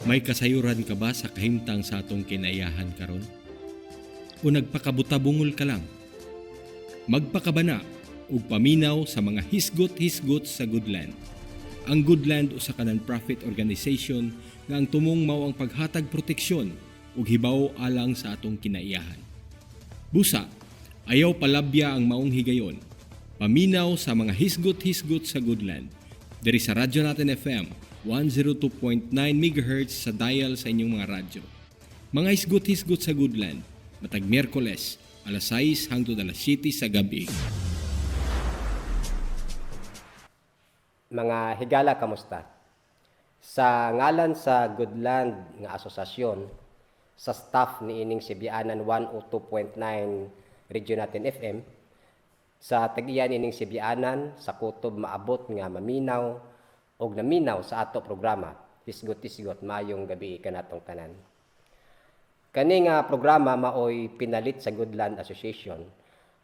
May kasayuran ka ba sa kahimtang sa atong kinaiyahan karon? O nagpakabutabungol ka lang? Magpakabana ug paminaw sa mga hisgot-hisgot sa Goodland. Ang Goodland usa ka non-profit organization nga ang tumong mao ang paghatag proteksyon ug hibaw alang sa atong kinaiyahan. Busa, ayaw palabya ang maong higayon. Paminaw sa mga hisgot-hisgot sa Goodland. Diri sa Radyo Natin FM 102.9 MHz sa dial sa inyong mga radyo. Mga hisgot-hisgot sa Goodland, matag Miyerkules, alas 6 hangtod alas 7 sa gabi. Mga higala, kamusta? Sa ngalan sa Goodland nga asosasyon, sa staff ni ining Sibianan 102.9 Radyo Natin FM, sa tag-iya nining Sibianan, sa kutob maabot nga maminaw og naminaw sa ato programa, Hisgot-Hisgot, maayong gabi kanatong tanan. Kani nga programa maoy pinalit sa Goodland Association,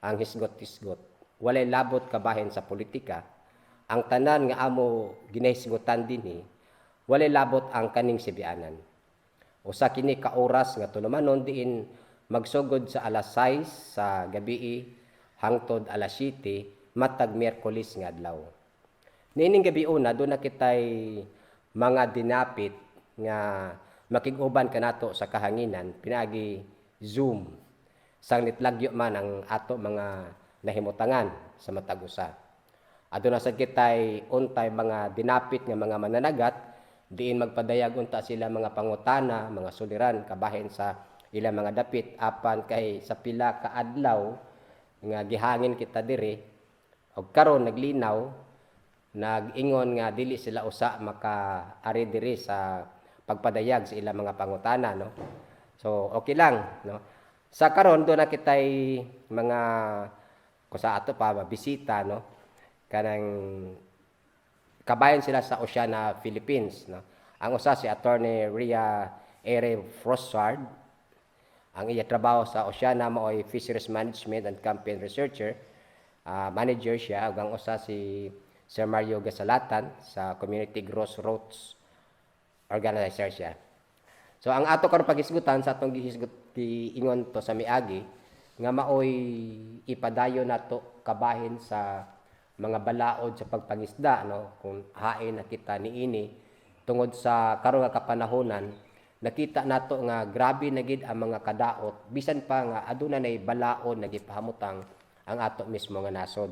ang Hisgot-Hisgot. Walay labot kabahin sa politika. Ang tanan nga amo ginahisgotan dinhi, walay labot ang kaning Sibianan. Usa kini ka oras nga tulumanon diin magsugod sa alas 6 sa gabii hangtod alas 7 matag Miyerkules nga adlaw. Niining gabi una, duna kitay mga dinapit nga makig-uban kanato sa kahanginan pinaagi Zoom. Sang nitlagyo man ang ato mga nahimutangan sa matag usa. Aduna sad kitay untay mga dinapit nga mga mananagat diin magpadayag unta sila mga pangutana, mga suliran kabahin sa ilang mga dapit, apan kay sa pila ka adlaw nga gihangin kita diri og karon naglinaw, nag-ingon nga dili sila usa makaari diri sa pagpadayag sa ilang mga pangutana, no. So okay lang, no. Sa karon duna kitay mga kusa ato pa bisita, no, kanang kabayan sila sa Oceana Philippines, no. Ang usa si Attorney Ria Ere Frossard. Ang iya trabaho sa Oceana maoy Fisheries Management and Campaign Researcher. Manager siya. Ug ang usa si Sir Mario Gasalatan sa Community Grassroots Organizer siya. So ang ato karon paghisgutan sa atong gihisgot giingon to sa miagi nga maoy ipadayon nato kabahin sa mga balaod sa pagpangisda, no, kung hain na kita niini tungod sa karon nga kapanahonan, nakita nato nga grabe na gid ang mga kadaot bisan pa nga aduna nay balaod nga gipahamutang ang ato mismo nga nasod.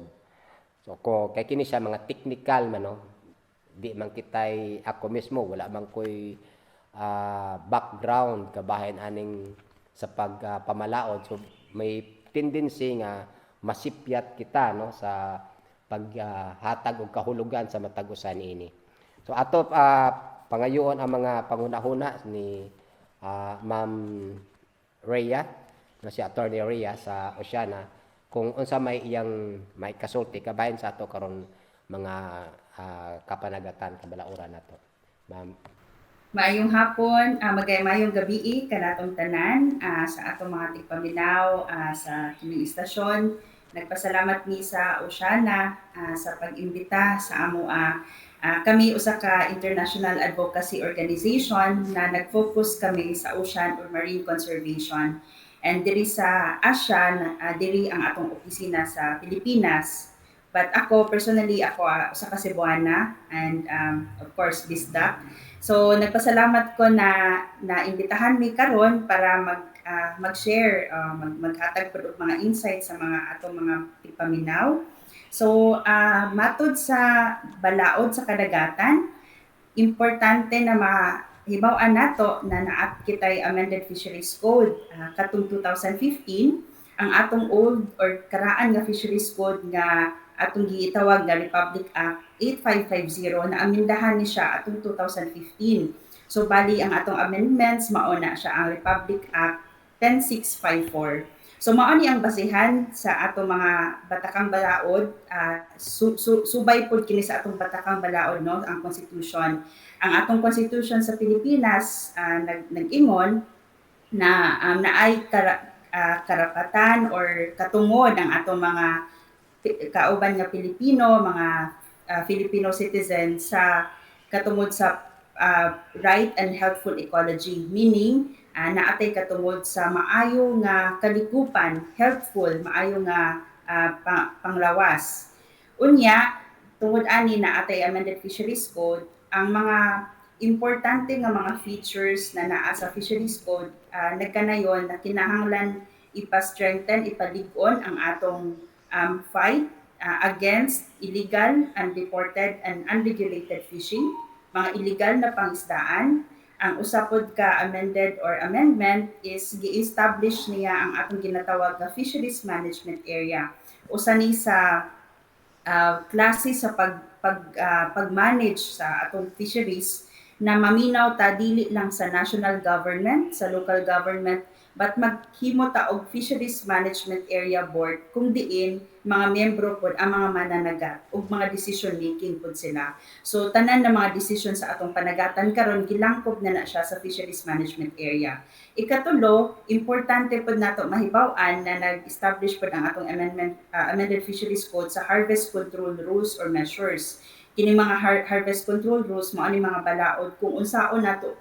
So ko kay kini siya mga technical man, no, di man kitay, ako mismo wala man koy background kabahin aning sa pagpamalaod, so may tendency nga masipyat kita, no, sa paghatag og kahulugan sa matag usa niini. So ato pangayoon ang mga pangunahuna ni Ma'am Rhea, no, si Attorney Rhea sa Oceana, kung unsa may iyang may kasulti kabahin sa ato karon mga kapanagatan kabalauran nato. Ma'am. Maayong hapon, magay maayong gabi kanatong tanan sa atong mga tigpaminaw sa kining istasyon. Nagpasalamat mi sa Oceana sa pag-imbita sa amo. Kami usa ka international advocacy organization na nag-focus kami sa ocean or marine conservation. And diri sa Asia, diri ang atong opisina sa Pilipinas. But ako personally, ako usa ka Cebuana and of course Bisdak. So nagpasalamat ko na naimbitahan mi karon para mag-share, maghatag pud og mga insights sa mga atong mga tigpaminaw. So matod sa balaod sa kadagatan, importante na mahibaw-an nato na naa kitay amended fisheries code katong 2015. Ang atong old or karaan nga fisheries code nga atong gitawag nga Republic Act 8550, na amindahan ni siya atong 2015. So bali ang atong amendments mao na siya ang Republic Act 10654. So mao ni ang basehan sa atong mga batakang balaod, subay pod kini sa atong batakang balaod, no, ang constitution. Ang atong constitution sa Pilipinas nag-ingon na naay karapatan or katungod ang atong mga kauban nga Pilipino, mga Filipino citizen sa katungod sa right and healthful ecology, meaning naa tay katungod sa maayo nga kalikupan, healthful, maayo nga panglawas. Unya, tungod ani naa tay amended Fisheries Code, ang mga importante nga mga features na naa sa Fisheries Code, nagkanayon na kinahanglan ipa-strengthen, ipalig-on ang atong fight against illegal, unreported, and unregulated fishing, mga illegal na pangisdaan. Ang usa pod ka amended or amendment is gi-establish niya ang atong ginatawag nga Fisheries Management Area. Usa ni sa klase sa pag pag pag-manage sa atong fisheries na maminaw ta dili lang sa national government, sa local government, but maghimo ta og Fisheries Management Area Board kung diin mga miyembro pod ang mga mananagat ug mga decision making pod sila. So tanan na mga decision sa atong panagatan karon, gilangkob na na siya sa Fisheries Management Area. Ikatulo, importante pod nato mahibaw-an na nag-establish pod ang atong amendment amended Fisheries Code sa harvest control rules or measures. Kini mga harvest control rules, mao ni mga balaod kung unsaon nato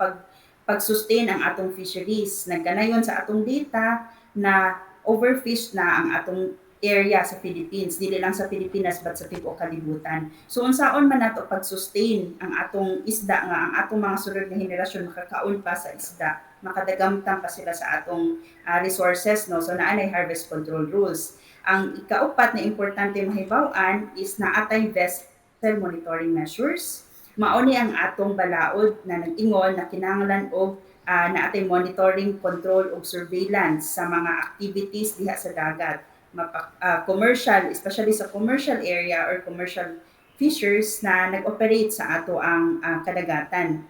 pag-sustain ang atong fisheries. Nagkanayon sa atong data na overfish na ang atong area sa Philippines, dili lang sa Pilipinas but sa tibuok kalibutan. So unsaon man nato pag-sustain ang atong isda nga ang atong mga sunod nga henerasyon makakaon pa sa isda, makadagamtan pa sila sa atong resources, no? So naa nay harvest control rules. Ang ikaupat na importante mahibaw-an is naa tay vessel monitoring measures. Mao ni ang atong balaod na nag-ingon na kinahanglan og naa tay monitoring, control ug surveillance sa mga activities diha sa dagat. Commercial, especially sa commercial area or commercial fishers na nag-operate sa ato ang kadagatan.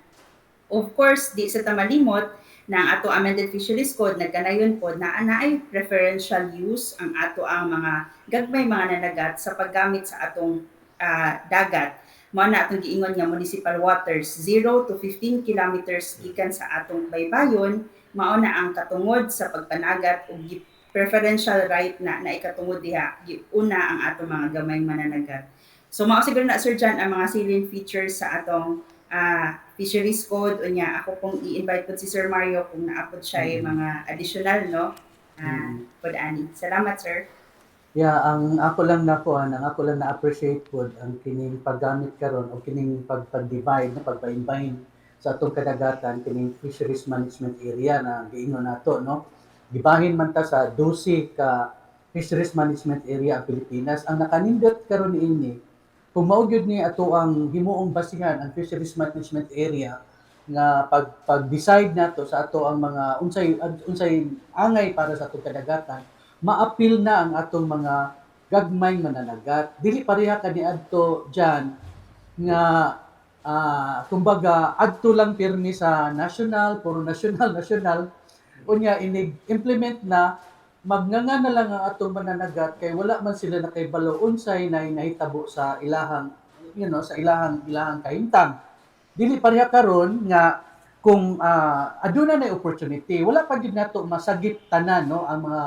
Of course, di sa ta malimot na ang ato amended Fisheries Code nagkanayon pod na naay preferential use ang ato ang mga gagmay mga nanagat sa paggamit sa atong dagat. Mao na atong giingon nga municipal waters, 0 to 15 kilometers gikan sa atong baybayon, mao na ang katungod sa pagpanagat ug preferential right na naikatungod diha, una ang atong mga gamay mananagat. So mao siguro na, Sir John, ang mga salient features sa atong Fisheries Code. Unya ako pong i-invite pod si Sir Mario kung naa pod siya mga additional, no, pod ani. Salamat, sir. Yeah, ang ako lang nakuha, ang ako lang na-appreciate pod ang kining paggamit karon o kining pag-divide na pagbahin-bahin sa atong kadagatan, kining Fisheries Management Area na giingon nato, no. Gibahin man ta sa 12 ka Fisheries Management Area ang Pilipinas. Ang nakanindot karon niini, kung mao gyud ni ato ang himuong basihan ang Fisheries Management Area nga pag-decide nato sa ato ang mga unsay unsay angay para sa atong kadagatan, maapil na ang atong mga gagmay mananagat. Dili pareha kaniadto diyan nga kumbaga adto lang pirmi sa national, puro national, national. Unya inig implement na, magnganga na lang ang atong mananagat kay wala man sila nakaybalo unsay na nahitabo sa ilahang you know sa ilahang ilahang kahimtang. Dili pareha karon nga kung aduna na opportunity, wala pa gyud nato masagip tanan, no, ang mga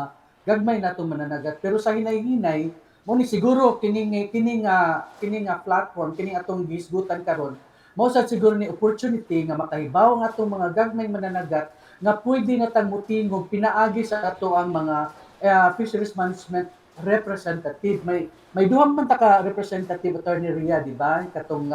gagmay nato mananagat, pero sa hinay-hinay mo ni siguro kining kining nga platform, kining atong gisgutan karon, mao sad siguro ni opportunity nga makahibaw ang atong mga gagmay mananagat nga pwede na tang mutingog pinaagi sa ato ang mga fisheries management representative. May duha man ta ka representative, Attorney Ria, di ba? Katong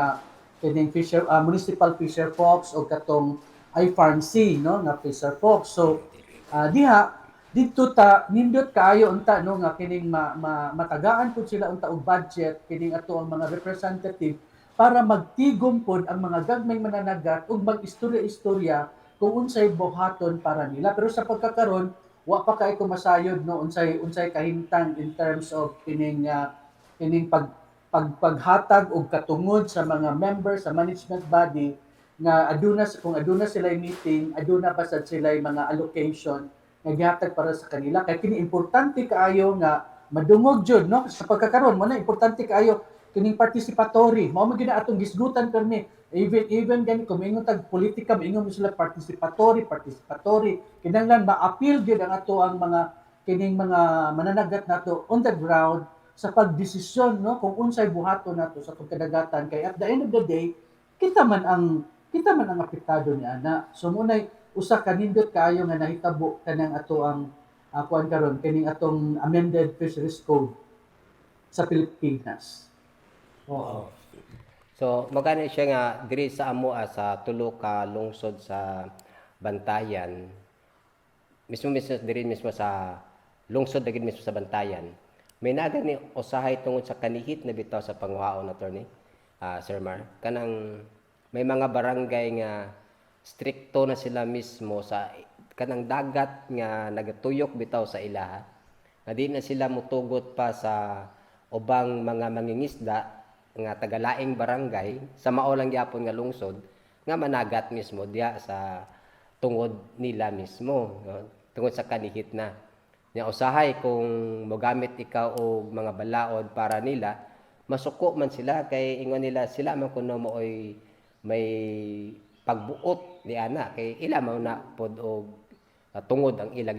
kining fisher municipal fisher folks o katong iFarmC, no, nga fisher folks. So diha didto ta nindot kaayo unta, no, nga kining matagaan pud sila unta og budget kining ato ang mga representative para magtigom pod ang mga gagmay mananagat ug mag-istorya-istorya kung unsay buhaton para nila. Pero sa pagkakaron, wa pa kay ko masayod, no, unsay unsay kahimtang in terms of kining kining pag pag paghatag og katungod sa mga members sa management body nga aduna, kung aduna sila meeting, aduna ba sad sila mga allocation nga gihatag para sa kanila, kay kini importante kaayo nga madungog jud, no? Sa pagkakaron mo na importante kaayo kining participatory. Mao man gyud na atong gisgutan permi. Even even gani kung moingon tag politika, moingon mo sila participatory, participatory. Kinahanglan ma-appeal gyud ang ato ang mga kining mga mananagat nato on the ground sa pagdesisyon, no, kung unsay buhaton nato sa atong kadagatan, kay at the end of the day kita man ang Kita man ang apektado ni ana. So munay usa ka nindot kaayo nga nahitabo kanang ato ang kuan karon, kining atong amended fisheries code sa Pilipinas. Oo. So magani siya nga diri sa amo sa tulo ka lungsod sa Bantayan, mismo mismo diri mismo sa lungsod na gid mismo sa Bantayan, may naa gani usahay tungod sa kanihit na bitaw sa panguhaon, attorney, Sir Mar, kanang may mga barangay nga strikto na sila mismo sa kanang dagat nga nagatuyok bitaw sa ilaha, nga di na sila mutugot pa sa ubang mga mangingisda nga tagalaing barangay sa mao lang gyapon nga lungsod nga managat mismo diya sa tungod nila mismo, no? Tungod sa kanihit na nya, usahay kung mogamit ikaw og mga balaod para nila, masuko man sila kay ingon nila sila man kuno mooy may pagbuot ni ana kay ila man na pod og tungod ang ila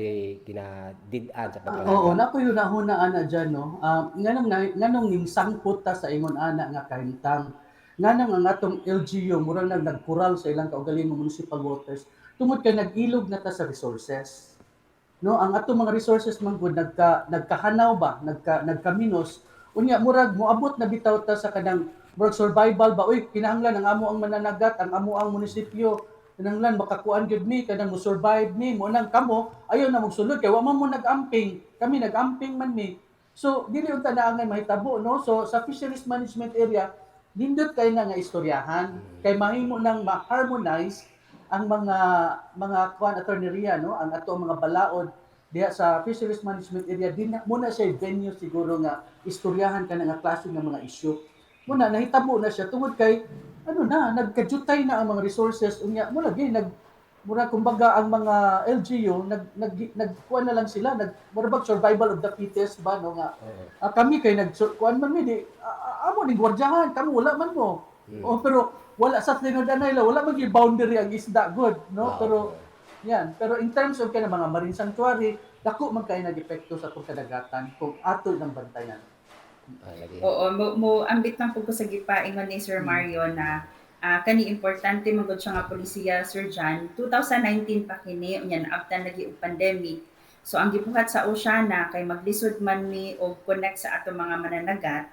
ginadid-an sa pagpanganagat. Oo, na ko yun nahuna ana dyan, no. Nganong ning sangpot ta sa ingon ana nga kahimtang. Nganong ang atong LGU murag nag nagkural sa ilang kaugalingong municipal waters tungod kay nag-ilog na ta sa resources. No, ang atong mga resources man gud nagkahanaw ba, nagkaminos. Unya murag moabot na bitaw ta sa kanang murag survival ba. Uy, kinahanglan ang amo ang mananagat, ang amo ang munisipyo, kinahanglan makakuan gyud mi, kanang mo survive mi mo nang kamo ayaw na magsulod kay wa man mo nag-amping, kami nag-amping man mi. So dili unta na angay mahitabo, no? So sa fisheries management area, nindot kay na nga istoryahan kay mahimo nang ma-harmonize ang mga kuan, Attorney Ria, no, ang ato mga balaod diha sa fisheries management area din na, muna siya venue siguro nga istoryahan ka na nga klase nga mga issue. Muna nahitabo na siya tungod kay ano na, nagkajutay na ang mga resources. Unya mo lagi nag mura kumbaga ang mga LGU nag nag nagkuan na lang sila, nag mura bag survival of the fittest ba, no, nga kami kay nag kuan man mi di amo ning gwardiyahan kamo, wala man mo. Oh, pero wala sa tinud anay la, wala man gyud boundary ang isda good, no? Pero yan, pero in terms of kay mga marine sanctuary, dako man kay nag-epekto sa atong kadagatan kung ato ng bantayan. Ah, lagi. Oo, mo ambit lang po ko sa gipaingon ni Sir Mario na kani importante man gud siya nga polisiya, Sir John. 2019 pa kini, unya naabtan lagi og pandemic. So ang gibuhat sa Oceana kay maglisod man mi og connect sa ato mga mananagat.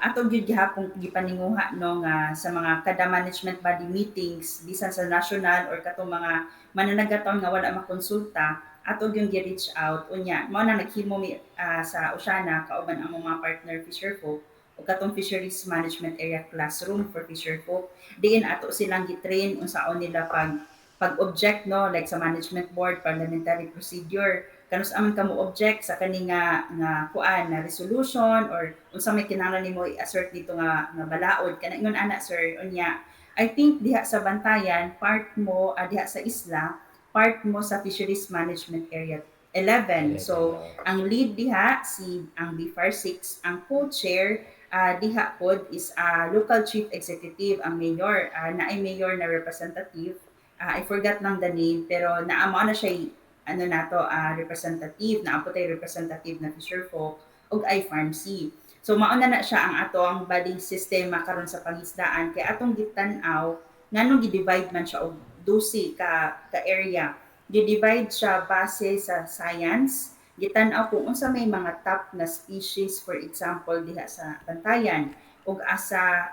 Ato gyud gihapon gipaninguha, no, nga sa mga kada management body meetings bisan sa national or katong mga mananagaton nga wala makonsulta, ato gyud gi-reach out. Unya mao na naghimo mi sa Oceana kauban ang mga partner fisher folk ug katong fisheries management area classroom for fisher folk, diin ato silang gi-train unsaon nila pag pag-object, no, like sa management board parliamentary procedure, kanus aman ka mo object sa kani nga nga kuan na resolution or unsa may kinahanglan nimo i-assert dito nga nga balaod kana, ingon ana, sir. Unya I think diha sa Bantayan part mo, diha sa isla part mo sa Fisheries Management Area 11. So ang lead diha si ang BFAR 6, ang co-chair diha pod is local chief executive, ang mayor, naay mayor na representative. I forgot lang the name, pero naa na siya ano nato representative, naa po tay representative na fisher folk ug iFarmC. So mao na na siya ang ato ang bali sistema karon sa pangisdaan kay atong gitan-aw nganong gi-divide man siya og 12 ka ka area. Gi-divide siya base sa science, gitan-aw kung unsa may mga top na species, for example diha sa Bantayan ug asa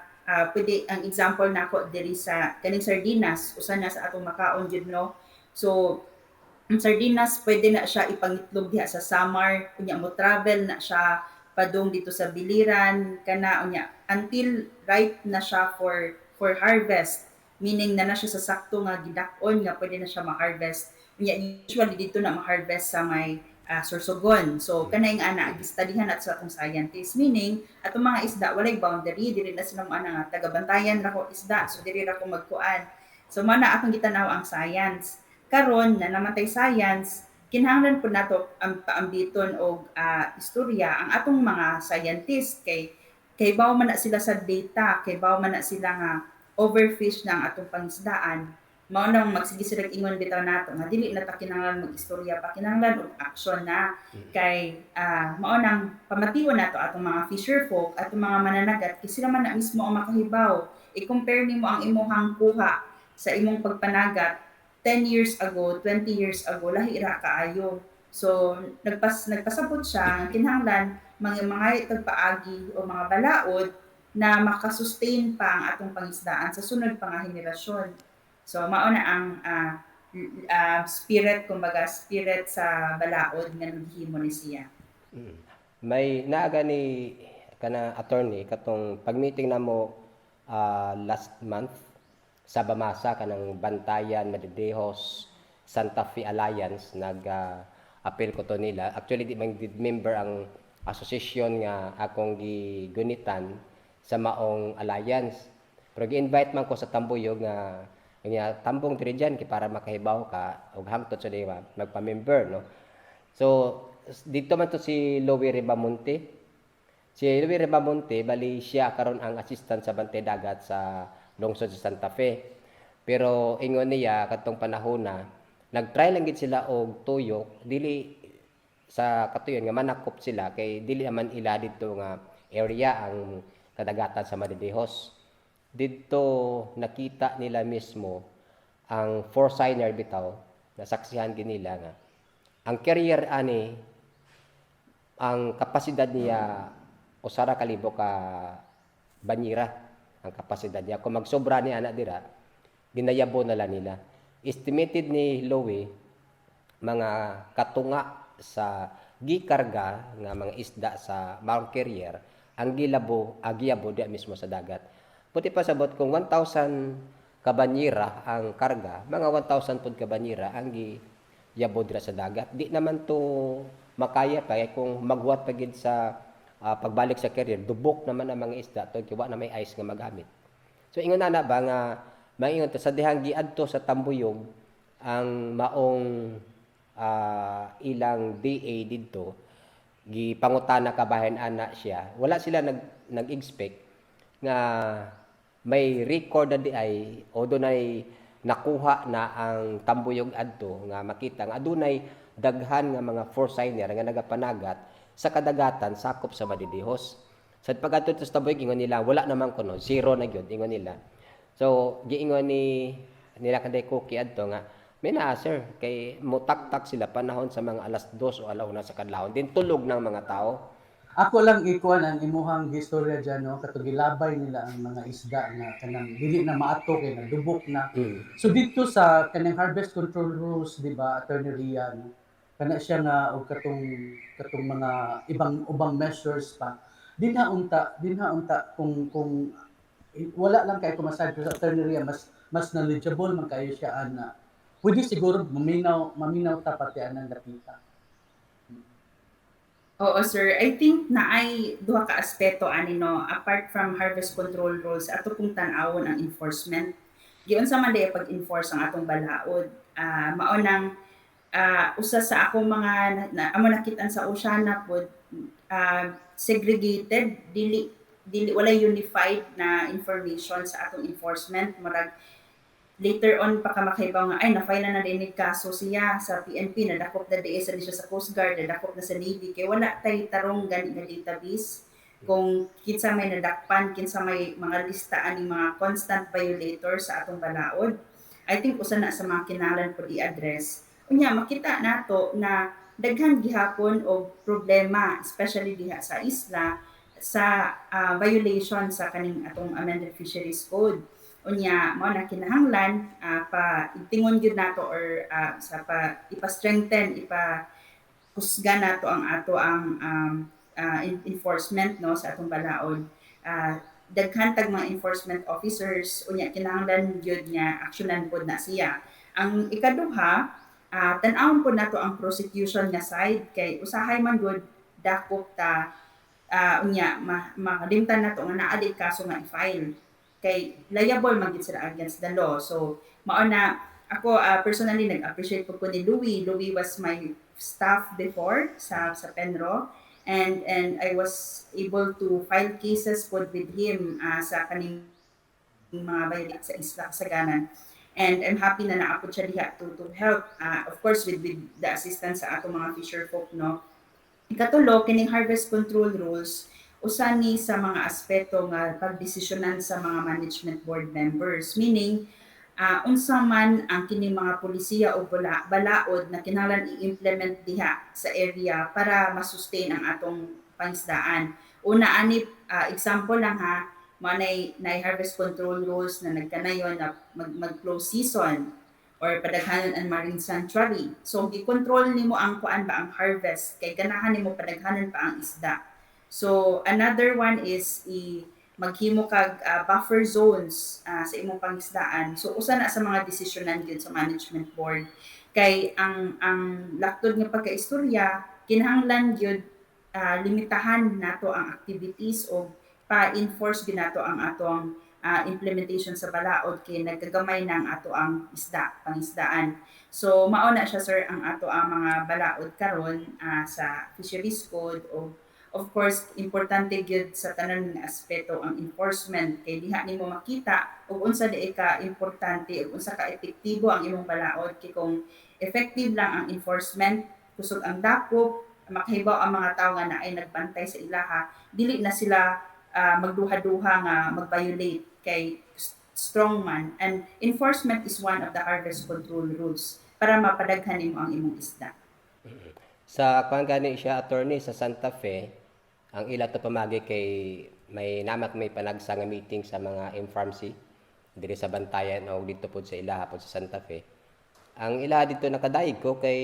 pwede ang example nako diri sa kaning sardinas, usa na sa atong makaon jud, no? So ang sardinas pwede na siya ipangitlog diha sa Samar, unya mo travel na siya padung dito sa Biliran kana, unya until ripe na siya for harvest, meaning na na siya sa sakto nga gidak-on nga pwede na siya ma-harvest. Unya usually dito na ma-harvest sa may Sorsogon. So kanay nga ana gistudyhan at sa atong scientist, meaning atong mga isda walay boundary, dili na sila mo ana nga taga-Bantayan ra ko isda, so diri ra ko magkuan. So mao na atong gitan-aw ang science. Karon na naman tay science, kinahanglan pud nato ang paambiton og istorya ang atong mga scientist kay kay man na sila sa data, kay man na sila nga overfish na ang atong pangisdaan. Mao nang magsige sila ingon bitaw nato nga dili na ta kinahanglan mag-istorya pa, kinahanglan og action na kay mao nang pamation nato atong mga fisher folk, atong mga mananagat, kay sila man na mismo ang makahibaw. I-compare nimo ang imuhang kuha sa imong pagpanagat 10 years ago, 20 years ago, lahi ra kaayo. So nagpasabot siya nga kinahanglan mga tagpaagi o mga balaod na makasustain pa ang atong pangisdaan sa sunod pa nga henerasyon. So mao na ang spirit, kumbaga spirit sa balaod nga naghimo ni siya. May naaga ni kana, attorney, katong pag-meeting namo last month sa Bamasa, kanang Bantayan, Madridejos, Santa Fe Alliance, nag appeal ko to nila. Actually, di man gid member ang association nga akong gigunitan sa maong alliance. Pero gi-invite man ko sa Tambuyog nga tambong diri diyan kay para makahibaw ka og hangtod sa di ba magpa-member, no. So dito man to si Louie Ribamonte. Si Louie Ribamonte, bali siya karon ang assistant sa Bantay Dagat sa lungsod sa Santa Fe. Pero ingon niya, katong panahon na nagtry lang gid sila og tuyok, dili sa katuyon nga manakop sila kay dili naman ila didto nga area ang kadagatan sa Madridejos. Didto nakita nila mismo ang four-signer bitaw, nasaksihan gid nila nga ang carrier ani, ang kapasidad niya 1,000 ka banyera ang kapasidad niya. Kung magsobra ni ana dira, ginayabo na lang nila. Estimated ni Louie, mga katunga sa gikarga nga mga isda sa maong carrier ang gilabo, agiyabo diya mismo sa dagat. Buti pa sabot kung 1,000 kabanyera ang karga, mga 1,000 pud kabanyera ang giyabo dira sa dagat. Di naman to makaya pa kay kung maghuwat pa gid sa pagbalik sa carrier, dubok naman ang mga isda to kay wa na may ice nga magamit. So ingon ana ba nga maingon ta sa dihang giadto sa Tambuyog ang maong ilang DA didto, gipangutana kabahin ana siya. Wala sila nag-expect nga may record na di ay o dunay nakuha na ang Tambuyog adto nga makita nga adunay daghan nga mga four-signer nga nagapanagat sa kadagatan sakop sa Madridejos. Sa pag-adto sa Tambuyog, ingon nila wala naman kuno, zero na gyud ingon nila. So giingon ni nila kanday Cookie adto nga may naa, sir, kay mutaktak sila panahon sa mga alas 2 o alauna sa kadlawon din, tulog ng mga tao. Ako lang ikuan ang imuhang gistorya dyan, no? Katong gilabay nila ang mga isda nga kanang dili na maato kay nadubok na. So dito sa kanang harvest control rules, di ba, Attorney Ria, no? Kana siya nga og katong mga ibang ubang measures pa. Dinha unta kung wala lang kay kumasad sa Attorney Ria, mas mas knowledgeable man kayo siya ana. Pwede siguro maminaw maminaw ta pati anang dapita. Oo, sir. I think na ay duha ka aspeto ani, no, apart from harvest control rules, ato pong tan-awon ang enforcement. Giunsa man diay pag-enforce ang atong balaod? Mao nang usa sa akong mga na amo nakitaan sa Oceana pod, segregated, dili dili walay unified na information sa atong enforcement. Murag later on pa ka makahibaw nga ay na-file na din kaso siya sa PNP, nadakop na di sa siya sa Coast Guard, nadakop na sa Navy, kay wala tay tarong gani nga database kung kinsa may nadakpan, kinsa may mga lista ani mga constant violators sa atong balaod. I think usa na sa mga kinahanglan pod i-address. Unya makita nato na daghan gihapon og problema, especially diha sa isla, sa violation sa kaning atong amended fisheries code. Unya mao na kinahanglan pa tingon gyud nato or sa pa ipa-strengthen, ipa kusga nato ang ato ang enforcement, no, sa atong balaod. Daghan tag mga enforcement officers, unya kinahanglan gyud nga aksyonan pod na siya. Ang ikaduha, tan-awon pod nato ang prosecution nga side kay usahay man gud dakop ta, unya makalimtan nato nga naa di kaso nga i-file kay liable man gid sila against the law. So mao na ako, personally nag-appreciate ko ni Louie. Louie was my staff before sa Penro and I was able to file cases pod with him sa kaning mga violate sa Isla Kasaganan. And I'm happy na naa pod siya diha to help, of course with the assistance sa atong mga fisher folk, no. Ikatulo, kining harvest control rules, usa ni sa mga aspeto nga pagdesisyonan sa mga management board members, meaning unsa man ang kining mga polisiya o balaod na kinahanglan i-implement diha sa area para ma-sustain ang atong pangisdaan. Una ani, example lang ha, mao nay harvest control rules na nagkanayon na mag close season or padaghanon ang marine sanctuary. So gi-control nimo ang kuan ba, ang harvest, kay ganahan nimo padaghanon pa ang isda. So another one is i maghimo kag buffer zones sa imong pangisdaan. So usa na sa mga desisyonan gyud sa management board kay ang laktod nga pagkaistorya, kinahanglan gyud limitahan nato ang activities o pa-enforce gyud nato ang atong implementation sa balaod kay nagkagamay na ang ato ang isda pangisdaan. So mao na siya, sir, ang ato ang mga balaod karon sa Fisheries Code. O of course importante gyud sa tanan nga aspeto ang enforcement kay diha nimo makita ug unsa di ka importante ug unsa ka epektibo ang imong balaod, kay kung effective lang ang enforcement, kusog ang dakop, makahibaw ang mga tawo nga naay nagbantay sa ilaha, dili na sila magduha-duha nga mag-violate kay strong man, and enforcement is one of the harvest control rules para mapadaghan nimo ang imong isda. Sa kuan gani siya, attorney, sa Santa Fe, ang ila to pamagi kay may namat may panagsa nga meeting sa mga MFarmC diri sa Bantayan o dito pod sa ilaha pod sa Santa Fe. Ang ilaha dito, nakadayeg ko kay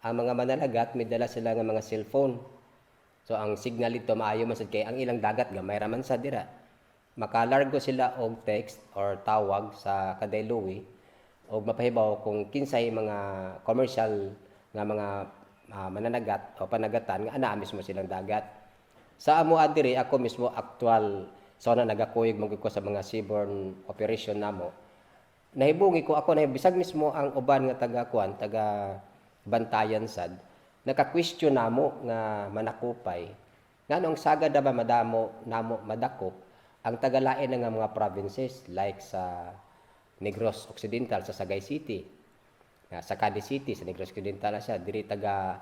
ang mga manalagat may dala sila nga mga cellphone. So ang signal dito maayo man sad kay ang ilang dagat gamay ra man sa dira. Makalargo sila og text or tawag sa Kadaylowi og mapahibaw kung kinsay mga commercial nga mga mananagat o panagatan nga anaa mismo silang dagat. Sa amo diri, ako mismo actual sa so, na nagakuyog man ko sa mga seaborne operation namo. Nahibungi ko ako na bisag mismo ang uban nga taga kuan, taga Bantayan sad, naka-question namo nga manakupay nganong sagad na ba madamo namo madakop ang tagalain nga mga provinces like sa Negros Occidental, sa Sagay City, nga sa Cadiz City, sa Negros Occidental na siya diri, taga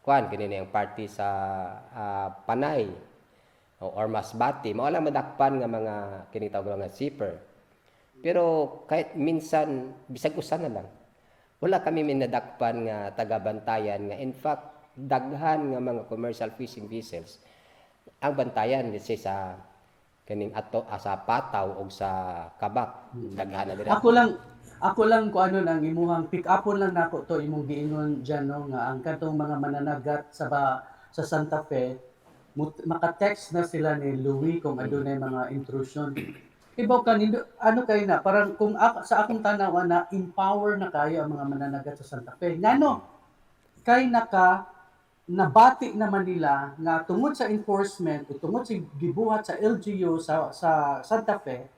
kuan kini ang party sa Panay o or Masbate, mao lang madakpan nga mga kini tawag nga shipper. Pero kahit minsan bisag usa na lang, wala kami minadakpan nga taga-Bantayan, nga in fact daghan nga mga commercial fishing vessels ang Bantayan, let's say sa kaning ato sa Pataw o sa Kabak, daghan na dira. Ako lang ko ano nang imuhang pick upon lang nako to imong giingon diyan, no, nga ang katong mga mananagat sa ba, sa Santa Fe, maka-text na sila ni Louis kung adunay mga intrusion. Ibaw ka nindo ano kay na parang kung sa akong tanaw na empower na kayo ang mga mananagat sa Santa Fe. Ngano kay naka nabati naman nila nga tungod sa enforcement o tungod sa gibuhat sa LGU sa Santa Fe,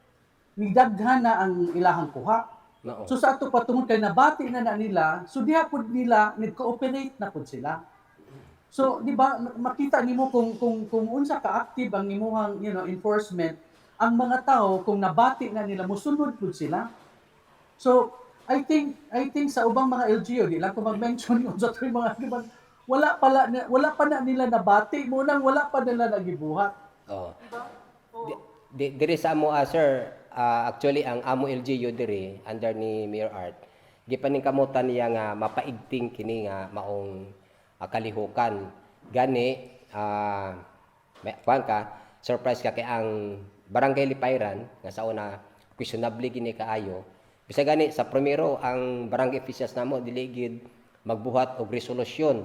nidaghan na ang ilahang kuha. Mao. So sa ato pa, tungod kay nabati na na nila, so diha pud nila nag-cooperate na pud sila. So di ba makita nimo kung unsa ka active ang imuhang enforcement, ang mga tao kung nabati na nila, musunod pud sila. So I think sa ubang mga LGU, di lang ko mag-mention kung sa tuwing mga, di ba, wala pa na nila nabati mo nang wala pa nila nagibuhat. Oh. Diri sa amo, sir, actually ang amo LGU diri under ni Mayor Art, gipaningkamutan niya nga mapaigting kini nga maong kalihukan. Gani may kuan ka, surprise ka kay ang Barangay Lipayran nga sa una questionable gini kaayo. Bisag gani sa primero ang barangay officials namo dili gid magbuhat og resolusyon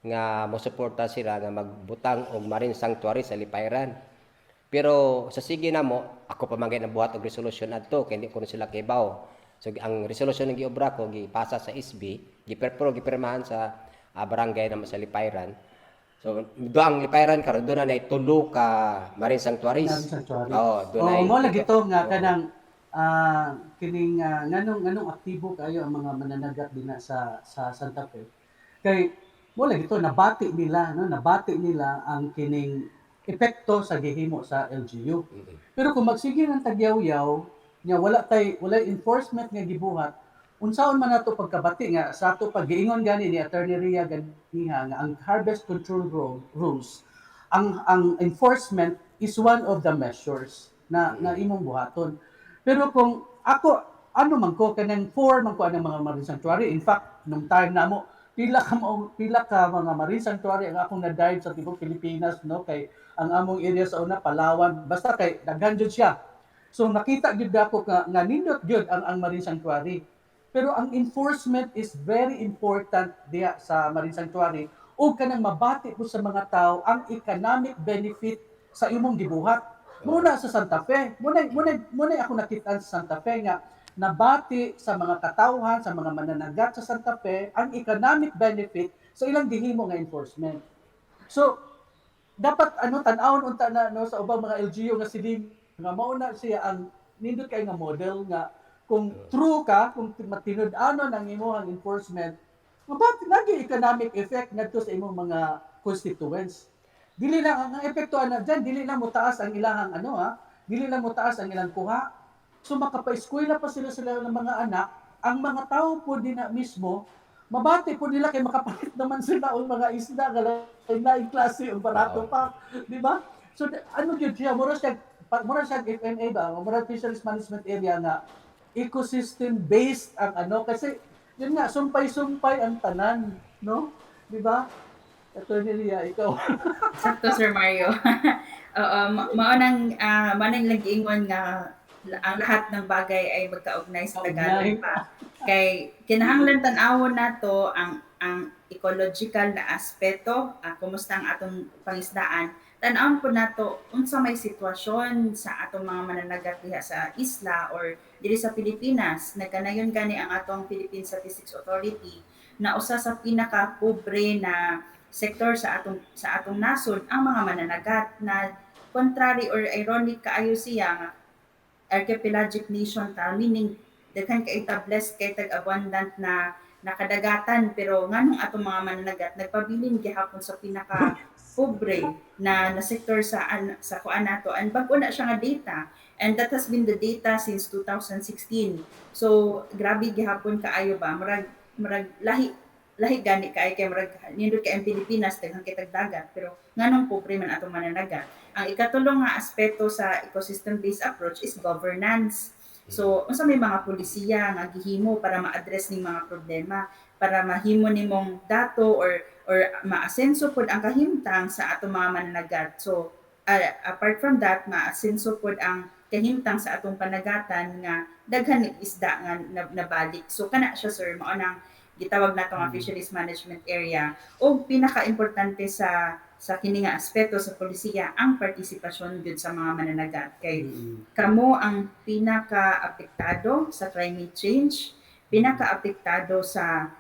nga mosuporta sila nga magbutang og marine sanctuary sa Lipayran. Pero sa sige namo, ako pa man gay buhat og resolution adto kay hindi ko na sila kibaw. So ang resolution nga giobra ko, gipasa sa SB, giperpro, gipirmahan sa barangay namo sa Lipayran. So do ang Lipayran karon do na nay tulo ka marine sanctuaries. Marine sanctuary. Oo, do Oh, na mo lagi to nga kanang kining nganong aktibo kayo ang mga mananagat dinha sa Santa Fe. Kay mo lagi to nabati nila, no, nabati nila ang kining epekto sa gihimo sa LGU. Pero kung magsige ng tagyaw-yaw, Nga wala tay wala enforcement nga gibuhat, unsaon man nato pagkabati nga sa ato pag-giingon gani ni Attorney Ria ganiha nga ang harvest control rules, ang enforcement is one of the measures na imong buhaton. Pero kung ako, ano man ko, kanang for man ko anang mga marine sanctuary. In fact, nung time namo, pila ka mga marine sanctuary ang akong na-dive sa tibuok Pilipinas, no, kay ang among area sa una Palawan, basta kay daghan jud siya. So nakita gyud ako nga nindot gyud ang marine sanctuary. Pero ang enforcement is very important diha sa marine sanctuary ug kanang mabati po sa mga tao ang economic benefit sa imong gibuhat. Muna sa Santa Fe, muna ako nakita sa Santa Fe nga nabati sa mga katawhan, sa mga mananagat sa Santa Fe ang economic benefit sa ilang gihimo nga enforcement. So dapat ano, tan-awon unta na, no, sa ubang mga LGU nga siling nga mao na siya ang nindot kay nga model nga kung true ka, kung matinud-anon ang imong enforcement, mabati lagi economic effect ngadto sa imong mga constituents. Dili lang ang epekto ana diyan, dili lang mo taas ang ilahang ano ha, dili lang mo taas ang ilang kuha. So makapa-eskwela pa sila sila ng mga anak, ang mga tao po din na mismo mabati po nila kay makapalit naman sila og mga isda nga lain klase ug barato pa, di ba? So ano gyud siya, mura siya FMA ba, mura Fisheries Management Area nga ecosystem based ang ano, kasi yun nga, sumpay-sumpay ang tanan, no? Di ba? Attorney Ria, ikaw. Sakto, Sir Mario. Oo, mao nang lang giingon nga ang lahat ng bagay ay magkaugnay sa Tagalog Kaugnay. Pa. Kay kinahanglan tan-awon nato ang ecological na aspeto, kumusta ang atong pangisdaan. Tan-awon po nato unsa may sitwasyon sa atong mga mananagat diha sa isla or diri sa Pilipinas. Nagkanayon gani ang atong Philippine Statistics Authority na usa sa pinaka-pobre na sektor sa atong nasod ang mga mananagat, na contrary or ironic kaayo siya nga archipelagic nation ta, meaning daghan kay ta, blessed kay tag abundant na nakadagatan, pero nganong atong mga mananagat nagpabilin gihapon sa pinaka pobre na sektor sa kuan nato? And bag-o na siya nga data, and that has been the data since 2016. So grabe gihapon kaayo ba, murag lahi lahi gani kay kay murag nindot kay ang Pilipinas, daghan kay tag dagat, pero nganong pobre man atong mananagat? Ang ikatulo nga aspeto sa ecosystem based approach is governance. So unsa may mga polisiya nga gihimo para ma-address ning mga problema, para mahimo nimong dato or maasenso pod ang kahimtang sa atong mga mananagat? So apart from that, maasenso pod ang kahimtang sa atong panagatan nga daghan ng isda nga nabalik. So kana siya, sir, mao nang gitawag nato nga fisheries management area. Og pinakaimportante sa kini nga aspeto sa polisiya, ang partisipasyon gyud sa mga mananagat, kay kamo ang pinaka-apektado sa climate change, pinaka-apektado sa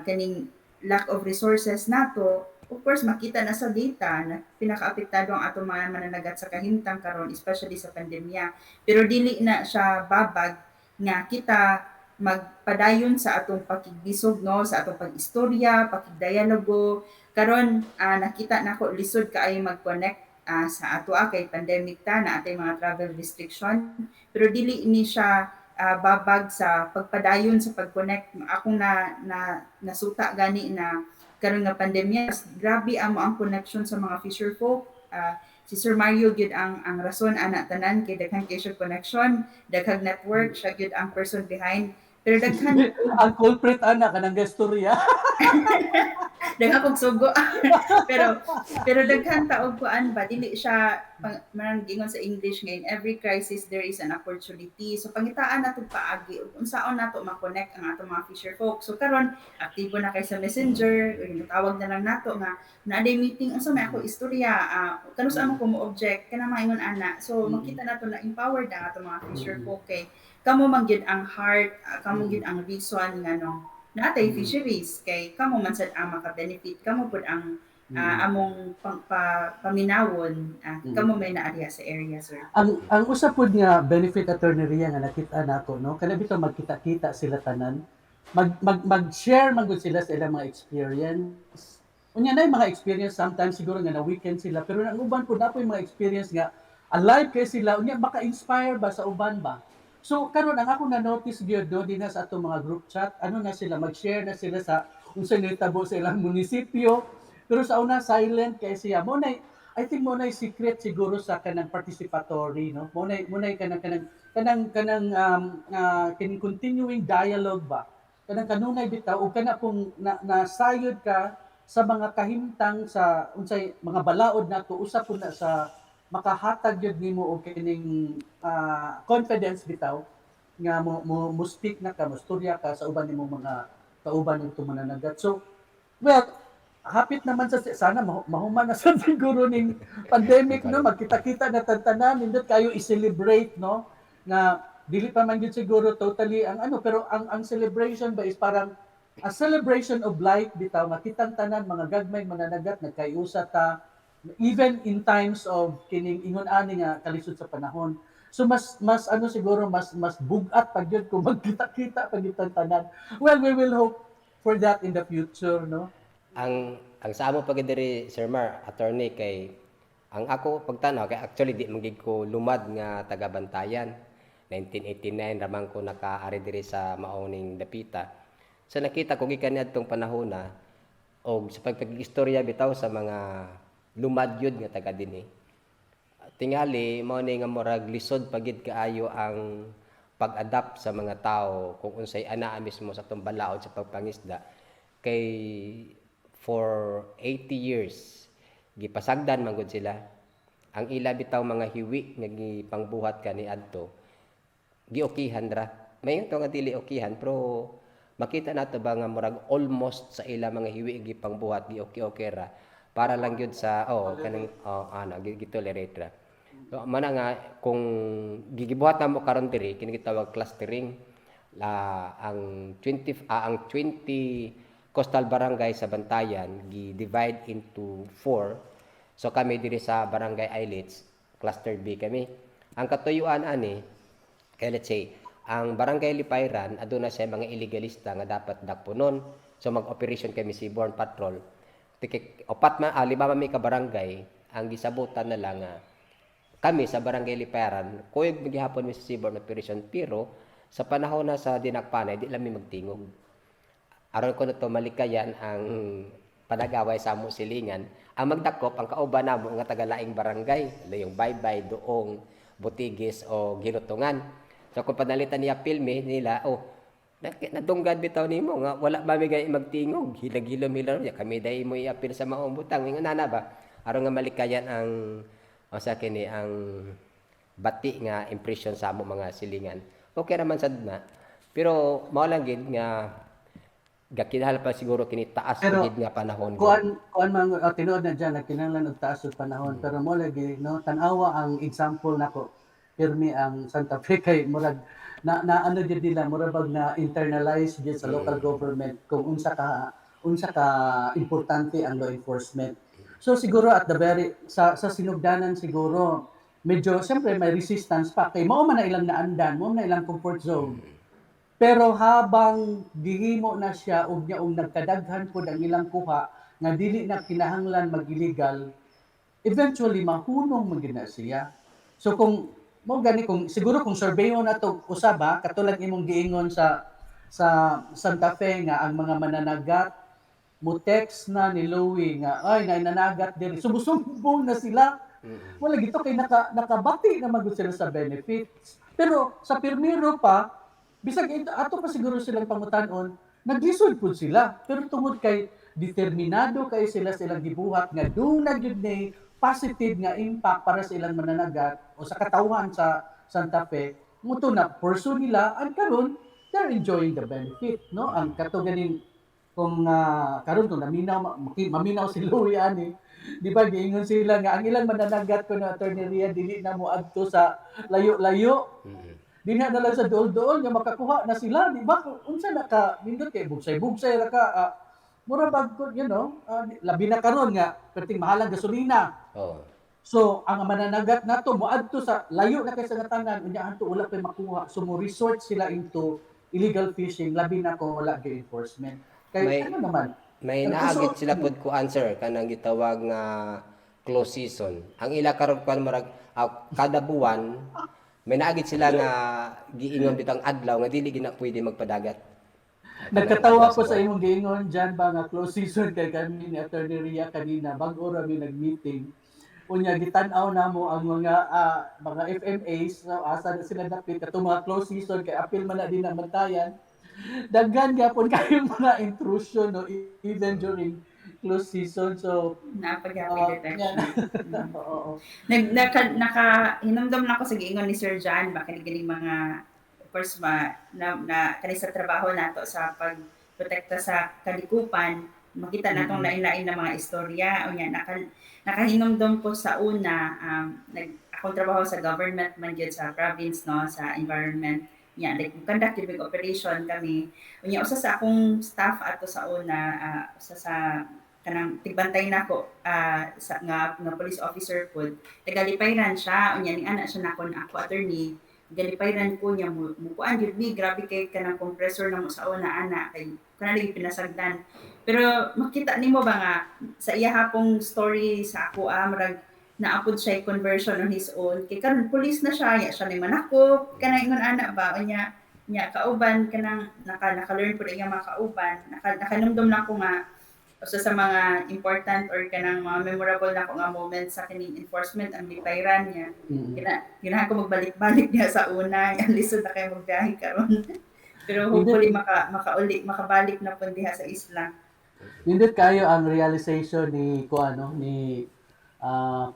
kaning lack of resources nato. Of course, makita na sa data na pinaka-apektado ang atong mga mananagat sa kahimtang karon, especially sa pandemya. Pero dili na siya babag nga kita magpadayon sa atong pakigbisog, no, sa atong pag-istorya, pakigdialogo. Karon nakita nako lisod kaayo mag-connect sa ato kay pandemic ta na atay mga travel restriction, pero dili ni siya babag sa pagpadayon sa pag-connect. Akong na nasuta gani na karon nga pandemya, grabe amo ang connection sa mga fisher folk. Si Sir Mario gyud ang rason ana tanan kay daghan kay siya connection, daghang network, siya gyud ang person behind. Pero daghan Ang culprit ana kanang gestorya. Daghan kog sugo. Pero daghan taog kuan ba, dili siya pang, marang gingon sa English nga in every crisis there is an opportunity. So pangitaan nato paagi ug unsaon nato ma-connect ang atong mga fisher folk. So karon aktibo na kay sa Messenger, tawag na lang nato nga naa day meeting, unsa may ako istorya, kanus amo ko mo object kana, mga ingon ana. So makita nato na empowered ang atong mga fisher folk kay kamo man gyud ang heart, kamo gyud ang reason nga no natay fisheries, kay kamo man sad ang maka-benefit, kamo pud ang among paminawon, kamo may naariya sa area, sir. Ang usa pud nga benefit, Attorney Ria, nga nakita nako, no, kana bitaw magkita-kita sila tanan, mag mag mag-share man gud sila sa ilang mga experience. Unya na mga experience sometimes siguro nga na weekend sila, pero ang uban pud na mga experience nga alive kay sila, unya maka-inspire ba sa uban ba. So karon ang ako na notice gyud do dinha sa atong mga group chat, ano na sila, mag-share na sila sa unsay nahitabo sa ilang munisipyo. Pero sa una, silent kay siya. Mo na, I think mo na secret siguro sa kanang participatory, no? Mo na kanang kining continuing dialogue ba, kanang kanunay bitaw ug kana pong na, nasayod ka sa mga kahimtang sa unsay mga balaod nato, usa po na sa makahatag gyud nimo og kining confidence bitaw nga mo speak na ka, mo storya ka sa uban nimong mga kauban nito mananagat. So well, hapit naman sa sana mahuman na sa siguro ning pandemic, no, magkita-kita na tanan, nindot kayo i-celebrate, no, nga dili pa man gyud siguro totally ang ano, pero ang celebration ba is parang a celebration of life bitaw, nga kitang tanan mga gagmay mananagat nagkayusa ta even in times of kining ingon ani nga kalisod sa panahon. So mas ano siguro, mas bugat pag yun kung magkita-kita pag itang tanan. Well, we will hope for that in the future, no? Ang sa amo pag diri, Sir Mar, attorney, kay ang ako pagtanaw kay actually di man gid ko lumad nga taga Bantayan. 1989 raman ko nakaari diri sa maoning dapita. So nakita ko gikan niadtong panahon na og sa pagpag-istorya bitaw sa mga lumad yun nga taga dinhi. Tingali mao ni nga murag lisod pagid kaayo ang pag-adapt sa mga tao kung unsay anaa mismo sa atong balaod sa pagpangisda, kay for 80 years gipasagdan man gud sila. Ang ila bitaw mga hiwi nga gipangbuhat kaniadto, giokihan ra. Mayon to nga dili okihan, pero makita nato ba nga murag almost sa ila mga hiwi gipangbuhat gi-okay-okay ra para lang gyud sa, oh, kanang, oh, ana gitolerate ra. So, mana nga kung gigibuhat namo karon diri kini gitawag clustering la ang 20 ang 20 coastal barangay sa Bantayan gi-divide into four. So kami diri sa Barangay Islets, cluster B kami. Ang katuyuan ani kay, let's say, ang Barangay Lipayran aduna siya mga illegalista nga dapat dakpunon. So mag-operation kami, seaborne patrol. Tikik, opat man, lima man mi ka barangay, ang gisabutan na lang nga kami sa Barangay Lipayran, kuyog gihapon mi sa seaborne operation, pero sa panahon na sa dinakpanay, di lang mi magtingog. Aron ko na to malikayan ang panagaway sa amo silingan, ang magdakop ang kauban namo nga taga-laing barangay, yung Baybay, Doong, Butigis o Gilutungan. So kung panalitan niya filme nila, oh, nadunggan bitaw nimo nga wala ba mi gay magtingog, hilag-hilom-hilom niya kami dai mo iapil sa maong butang ingon nana ba, aron nga malikayan ang o sa kini ang bati nga impression sa amo mga silingan. Okay raman sad na. Pero mao lang gid nga gakinahanglan pa siguro kini taas Pero, gid nga panahon gid. Kuan man, oh, tinuod na dyan, nagkinahanglan og taas og panahon, pero mo lagi, no, tan-awa ang example nako pirmi ang Santa Fe kay murag na ano jud nila, murag bag na internalize jud sa local government kung unsa ka importante ang law enforcement. So siguro at the very sa sinugdanan siguro medyo siyempre may resistance pa kay mao man na ilang naandan, mao man na ilang comfort zone. Pero habang gihimo na siya ug nya ug nagkadaghan pod ang ilang kuha nga dili na kinahanglan mag-illegal, eventually mahunong man gyud na siya. So kung mo gani kung siguro kung surveyo na to usab ha, katulad imong giingon sa Santa Fe nga ang mga mananagat mo text na ni Louie nga ay na nanagat diri, sumusumbong na sila. Wala gito kay nakabati na magud sila sa benefits. Pero sa pirmiro pa, bisag ato pa siguro silang pangutan-on, naglisod pud sila. Pero tungod kay determinado kay sila sa ilang gibuhat nga duna gyud ni positive nga impact para sa ilang mananagat o sa katawhan sa Santa Fe, muto na pursue nila and karon they're enjoying the benefit, no? Ang kato ganing kung karon kung naminaw maminaw si Louie ani, di ba, giingon sila nga ang ilang mananagat ko na, Attorney Ria, dili na mo adto sa layo-layo, dinha na lang sa duol-duol nga makakuha na sila, di ba? Unsa na ka nindot kay bugsay-bugsay ra ka, mura bag labi na karon nga perting mahalang gasolina. So ang mananagat nato moadto sa layo na kay sa tanan, unya anto wala pay makuha, so mo resort sila into illegal fishing, labi na kung wala gyud enforcement kay ano naman. May Ang naagit sila pod ko answer kanang gitawag nga close season. Ang ila karon kuan murag kada buwan May naagid sila nga giingon bitang adlaw nga dili gina pwede magpadagat. Nagkatawa ko sa imong giingon dyan ba nga close season kay kami ni Attorney Ria kanina bag-o ra mi nag-meeting. Unya gitan-aw namo ang mga FMAs, so asa na sila dapit katong mga close season kay apil man na din ang bantayan. Daghan gyapon kayo mga intrusion, no, even during close season. So Napag-happy detection. Oo. Nag naka, naka hinumdum na ako sa giingon ni Sir John ba kani ganing mga, of course, ma na, na kani sa trabaho nato sa pagprotekta sa kalikupan, makita natong lain-lain na mga istorya. Unya nakahinumdum ko sa una, nag akong trabaho sa government man gyud sa province, no, sa environment nya, like conduct gyud operation kami. Unya usa sa akong staff ato sa una, usa sa kanang tigbantay nako sa nga nga police officer pod, tagalipayran siya. Unya ni ana siya nako na ako, "Attorney, galipayran ko niya mo mukuan gyud mi, grabe kay kanang compressor na mo sa una ana kay kana lagi pinasagdan." Pero makita nimo ba nga sa iya hapong story sa ako, murag naapod siya conversion on his own kay karon police na siya ya, siya ni manakop kanang ingon ana ba. Unya nya kauban kanang naka-learn pud iya mga kauban. Naka nakanumdum na ko nga usa sa mga important or kanang mga memorable na ko nga moment sa kining enforcement ang lipayran niya. Ginahan ko magbalik-balik niya sa una, ang lisod na kayo magbiyahe karon. Pero hopefully makauli makabalik na pud diha sa isla. Nindot kayo ang realization ni ko ano ni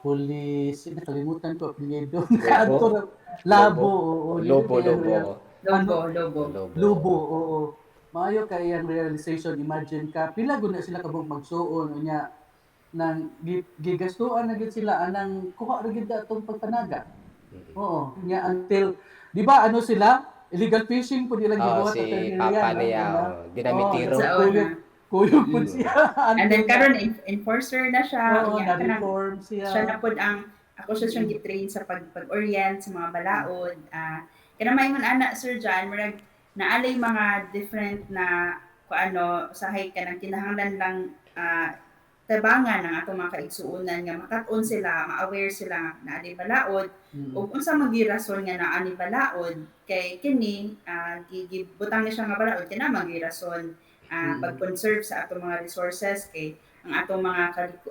police, nakalimutan ko apelyido. Labo. Labo, oo. Lobo, Lobo. Lobo, Lobo. Lobo. Lobo, oo. Maayo kay ang realization, imagine ka pila gud na sila kabuk magsuon, unya nang gigastuan na gid sila anang kuha ra gid atong pagpanaga. Oo, nya until di ba ano sila illegal fishing pud ilang Oh, gibuhat, si Attorney Papa Rian, no? niya, Diba? oh, dinamitiro. Oo, Sa kuyog, una. kuyog pud siya. And then karon enforcer na siya. Oo, Unya, kanang na-reform siya. Siya na pud ang ako siya siyang gi-train sa pag-orient sa mga balaod. Kana maingon ana, Sir John, murag naalay mga different na kung ano usahay kanang kinahanglan lang tabangan ang atong mga kaigsuonan nga makat-on sila, ma-aware sila na alay balaod ug unsa man gyud rason nga naa ni balaod kay kini gibutang ni siya nga balaod kay naa man gyud rason, pag-conserve sa atong mga resources kay ang atong mga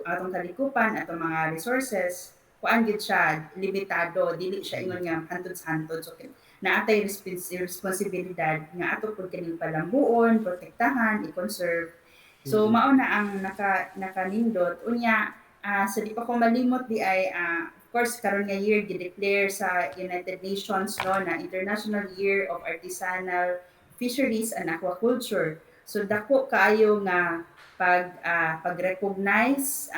atong kalikupan, atong mga resources, kuan gyud siya, limitado, dili siya ingon nga hantod sa hantod. So naatay responsibilidad nga ato pud kining palambuon, protektahan, i-conserve. So mao na ang nakanindot. Unya sa di pa ko malimot di ay of course karon nga year gi-declare sa United Nations, no, na International Year of Artisanal Fisheries and Aquaculture. So dako kaayo nga pag-recognize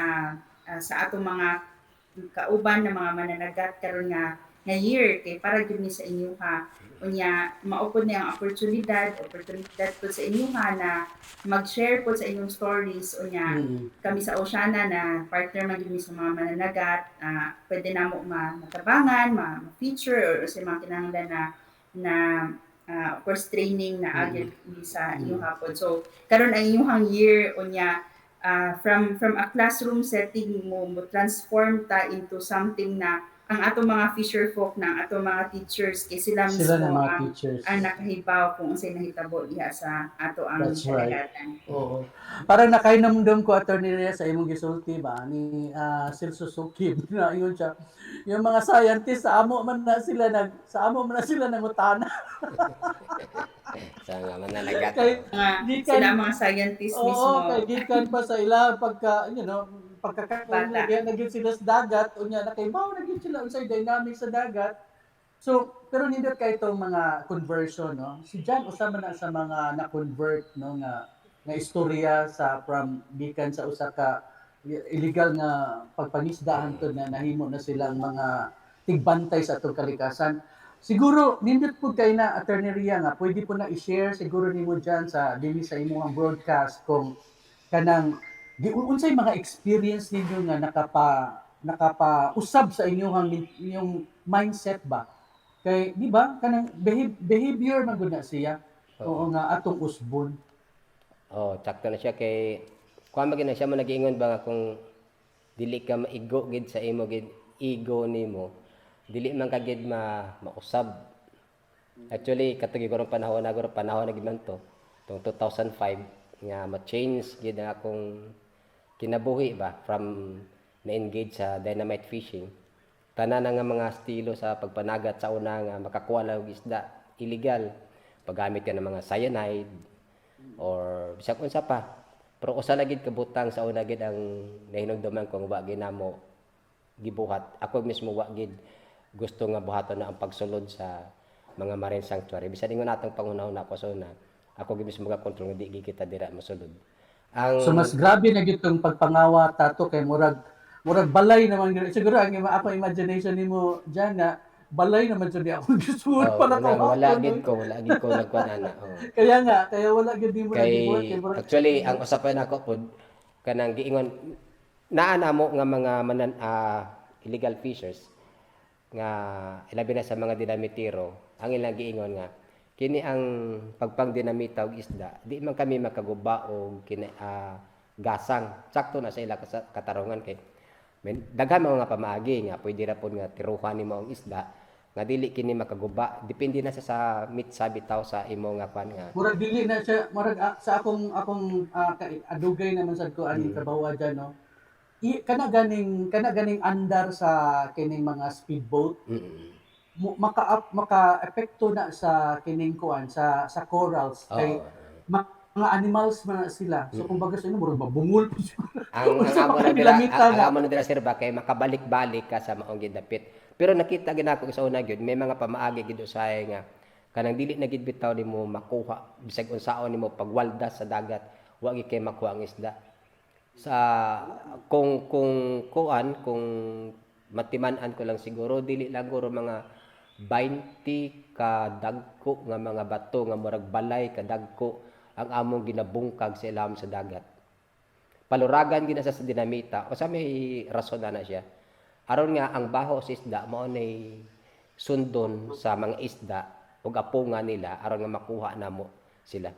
sa atong mga kauban na mga mananagat karon nga year kay para gyud ni sa inyuha. Unya mao pud ni ang oportunidad pud sa inyuha na mag-share pud sa inyong stories. Unya kami sa Oceana na partner man gyud mi sa mga mananagat, pwede namo matabangan, ma-feature or sa mga kinahanglan na na of course training na agad mi sa inyong hapon. So karon ang inyong year, unya from a classroom setting mo transform ta into something na ang atong mga fisher folk na ang atong mga teachers kay sila mismo Sila na mga ang, teachers. ang nakahibaw kung unsay nahitabo diha sa ato ang That's right. kadagatan. Oo. Parang nakahinamdam ko, Attorney Rhea, sa imong gisulti ba ni Celso Sukib na yun siya. Yung mga scientists sa amo man na sila nangutana. Sa nga mananagat. Kay Mga, gikan sila ang mga scientists Oo, mismo. kay gikan pa sa ila pagka pagkakaroon Bata. na gyud sila sa dagat, unya nakaibaw na gyud sila unsay dynamic sa dagat. So, pero nindot kay itong mga conversion, no? Si John usa man na sa mga na-convert, no, nga nga istorya sa from gikan sa usa ka illegal nga pagpangisda hangtod na nahimo na silang mga tigbantay sa atong kalikasan. Siguro nindot pud kay na, Attorney Ria, nga pwede po na i-share siguro nimo diyan sa dinhi sa imong broadcast kung kanang unsay mga experience ninyo nga nakapa usab sa inyong mindset ba, kay di ba kanang behavior man gud na siya, oo, nga atong usbon. Oh, sakto na siya kay kuan man gid na siya mo nagiingon ba nga kung dili ka maigo gid sa imo gid ego nimo. Dili man ka gid ma mausab. Actually, katong guro panahon na, guro panahon na gid man to. Tong 2005 nga ma-change gid ang akong kinabuhi ba from na-engage sa dynamite fishing. Tanan na nga mga estilo sa pagpanagat sa una nga makakuha lang og isda illegal. Paggamit ka ng mga cyanide or bisag unsa pa. Pero usa na gid kabutang sa una gid ang nahinumduman ko nga wa ginamo gibuhat. Ako mismo wa gid gusto nga buhaton na ang pagsulod sa mga marine sanctuary. Bisan ingon natong panghunahuna ko sa una, ako gid mismo ga-control nga di gid kita dira mosulod. Ang So mas grabe na gyud tong pagpangawat tato kay murag balay naman gyud. Siguro ang ako imagination nimo diyan nga balay naman jud ako gisuod Oh, para wala, ko. wala gid ko nagkuan ana. Oh. Kaya nga, kaya wala gyud nimo Kay nagibuhat kay murag actually ang usapan nako pod kanang giingon naa namo nga mga manan, illegal fishers nga ilabi na sa mga dinamitero, ang ilang giingon nga kini ang pagpangdinamita og isda, di man kami makaguba og kini, gasang sakto na sa ila katarungan kay men, daghan mga pamaagi nga pwede ra pod nga tiruhan nimo ang isda nga dili kini makaguba, depende na sa mitsa bitaw sa imo nga kwan nga Murag dili na siya, murag sa akong adugay naman sad ko ani trabaho dyan, no. I, kana ganing andar sa kining mga speedboat maka epekto na sa kining kuan sa corals kay mga animals man na sila. So kumbaga sa ino murag mabungol po siya. Ang Unsa amo pa na dira, dinamita ang na? amo na dira, sir, ba kay makabalik-balik ka sa maong gidapit. Pero nakita gid nako sa una gyud may mga pamaagi gid usahay nga kanang dili na gid bitaw nimo makuha bisag unsaon nimo pagwaldas sa dagat, wa gid kay makuha ang isda. Sa kung kuan kung matiman-an ko lang siguro, dili lang guro mga 20 ka dagko nga mga bato nga murag balay ka dagko ang among ginabungkag sa ilawom sa dagat. Paluragan gid na sa dinamita. O sa may rason na na siya. Aron nga ang baho sa isda mao nay sundon sa mga isda ug apunga nila aron nga makuha namo sila.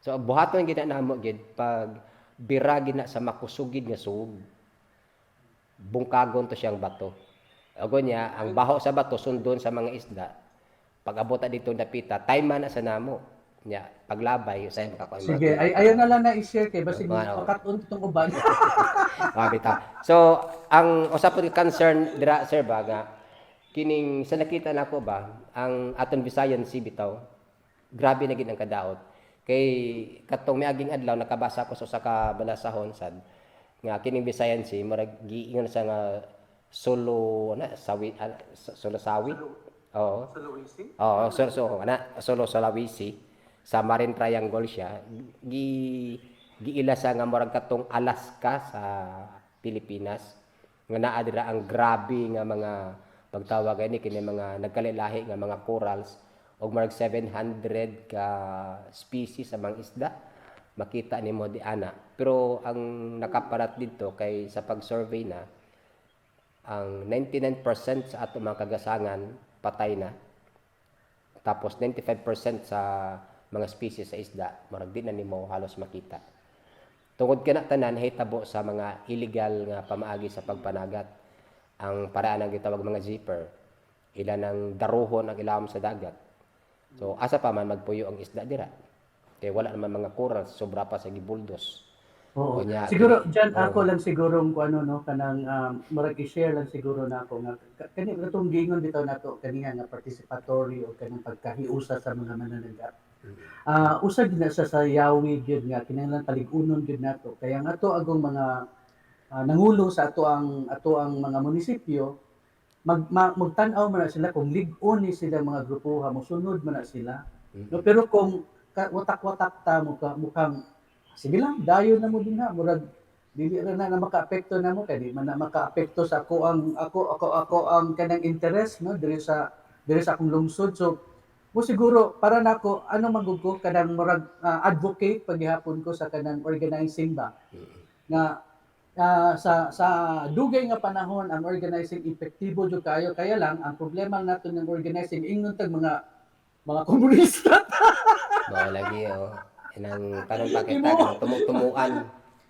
So buhaton gid na namo gid pag bira gid na sa makusugid nga suog. Bungkagon to siyang bato. Ago niya, ang baho sa bato sundon sa mga isda. Pag abot na dito dapita, time man na sa namo. Nya, paglabay, usay makakuha ang mga Sige, ay ayaw na lang na i-share kay basig Oo. makat-on itong uban. Mga bitaw. So, ang usa pod concern dira, sir, ba nga kining sa nakita nako ba ang aton Visayan Sea bitaw, grabe na gid ang kadaot kay katong miaging adlaw nakabasa ko sa usa ka balasahon sad nga kining Visayan Sea murag giingon sa nga solo na sawi, solo sawi, oo. Sulawesi? Oo, so ana Solo Sulawesi sa Marine Triangle siya giila sa nga murag katong Alaska sa Pilipinas nga naa dira ang grabe nga mga pagtawag ani kini mga nagkalilahi nga mga corals og murag 700 ka species sa mga isda makita nimo di ana. Pero ang nakaparat didto kay sa pag-survey na ang 99% sa ato mga kagasangan patay na, tapos 95% sa mga species sa isda murag di na nimo halos makita tungod kana tanan nahitabo sa mga illegal nga pamaagi sa pagpanagat. Ang paraan ang gitawag mga zipper, ila nang daruhon ang ilawom sa dagat. So asa pa man magpuyo ang isda dira kay wala naman mga corals, sobra pa sa gibuldos. Oo. Unya, Siguro diyan oo. ako lang siguro kung ano, no, kanang murag i-share lang siguro na ako nga kani katong giingon bitaw nato kaniya nga participatory o kanang pagkahiusa sa mga mananagat. Usa gid na siya sa yawi gyud nga kinahanglan palig-unon gyud nato. Kaya nga ato agong mga nangulo sa ato ang mga munisipyo magtan-aw man na sila kung lig-on ni sila mga grupoha, mosunod man na sila. No, pero kung watak-watak ta mo ka, mukhang sige lang, dayon na mo din ha, murag dili ra na, na makaapekto na mo kay di man na makaapekto sa ako ang ako ako ako ang kanang interest, no, diri sa akong lungsod. So mo siguro para nako ano magug ko kanang murag advocate paghihapon ko sa kanang organizing ba nga sa dugay nga panahon ang organizing epektibo jud kayo. Kaya lang ang problema nato ng organizing, ingon tag mga komunista. Mao lagi, oh. Inang kanon pa kita Imo. kanang tumutumuan.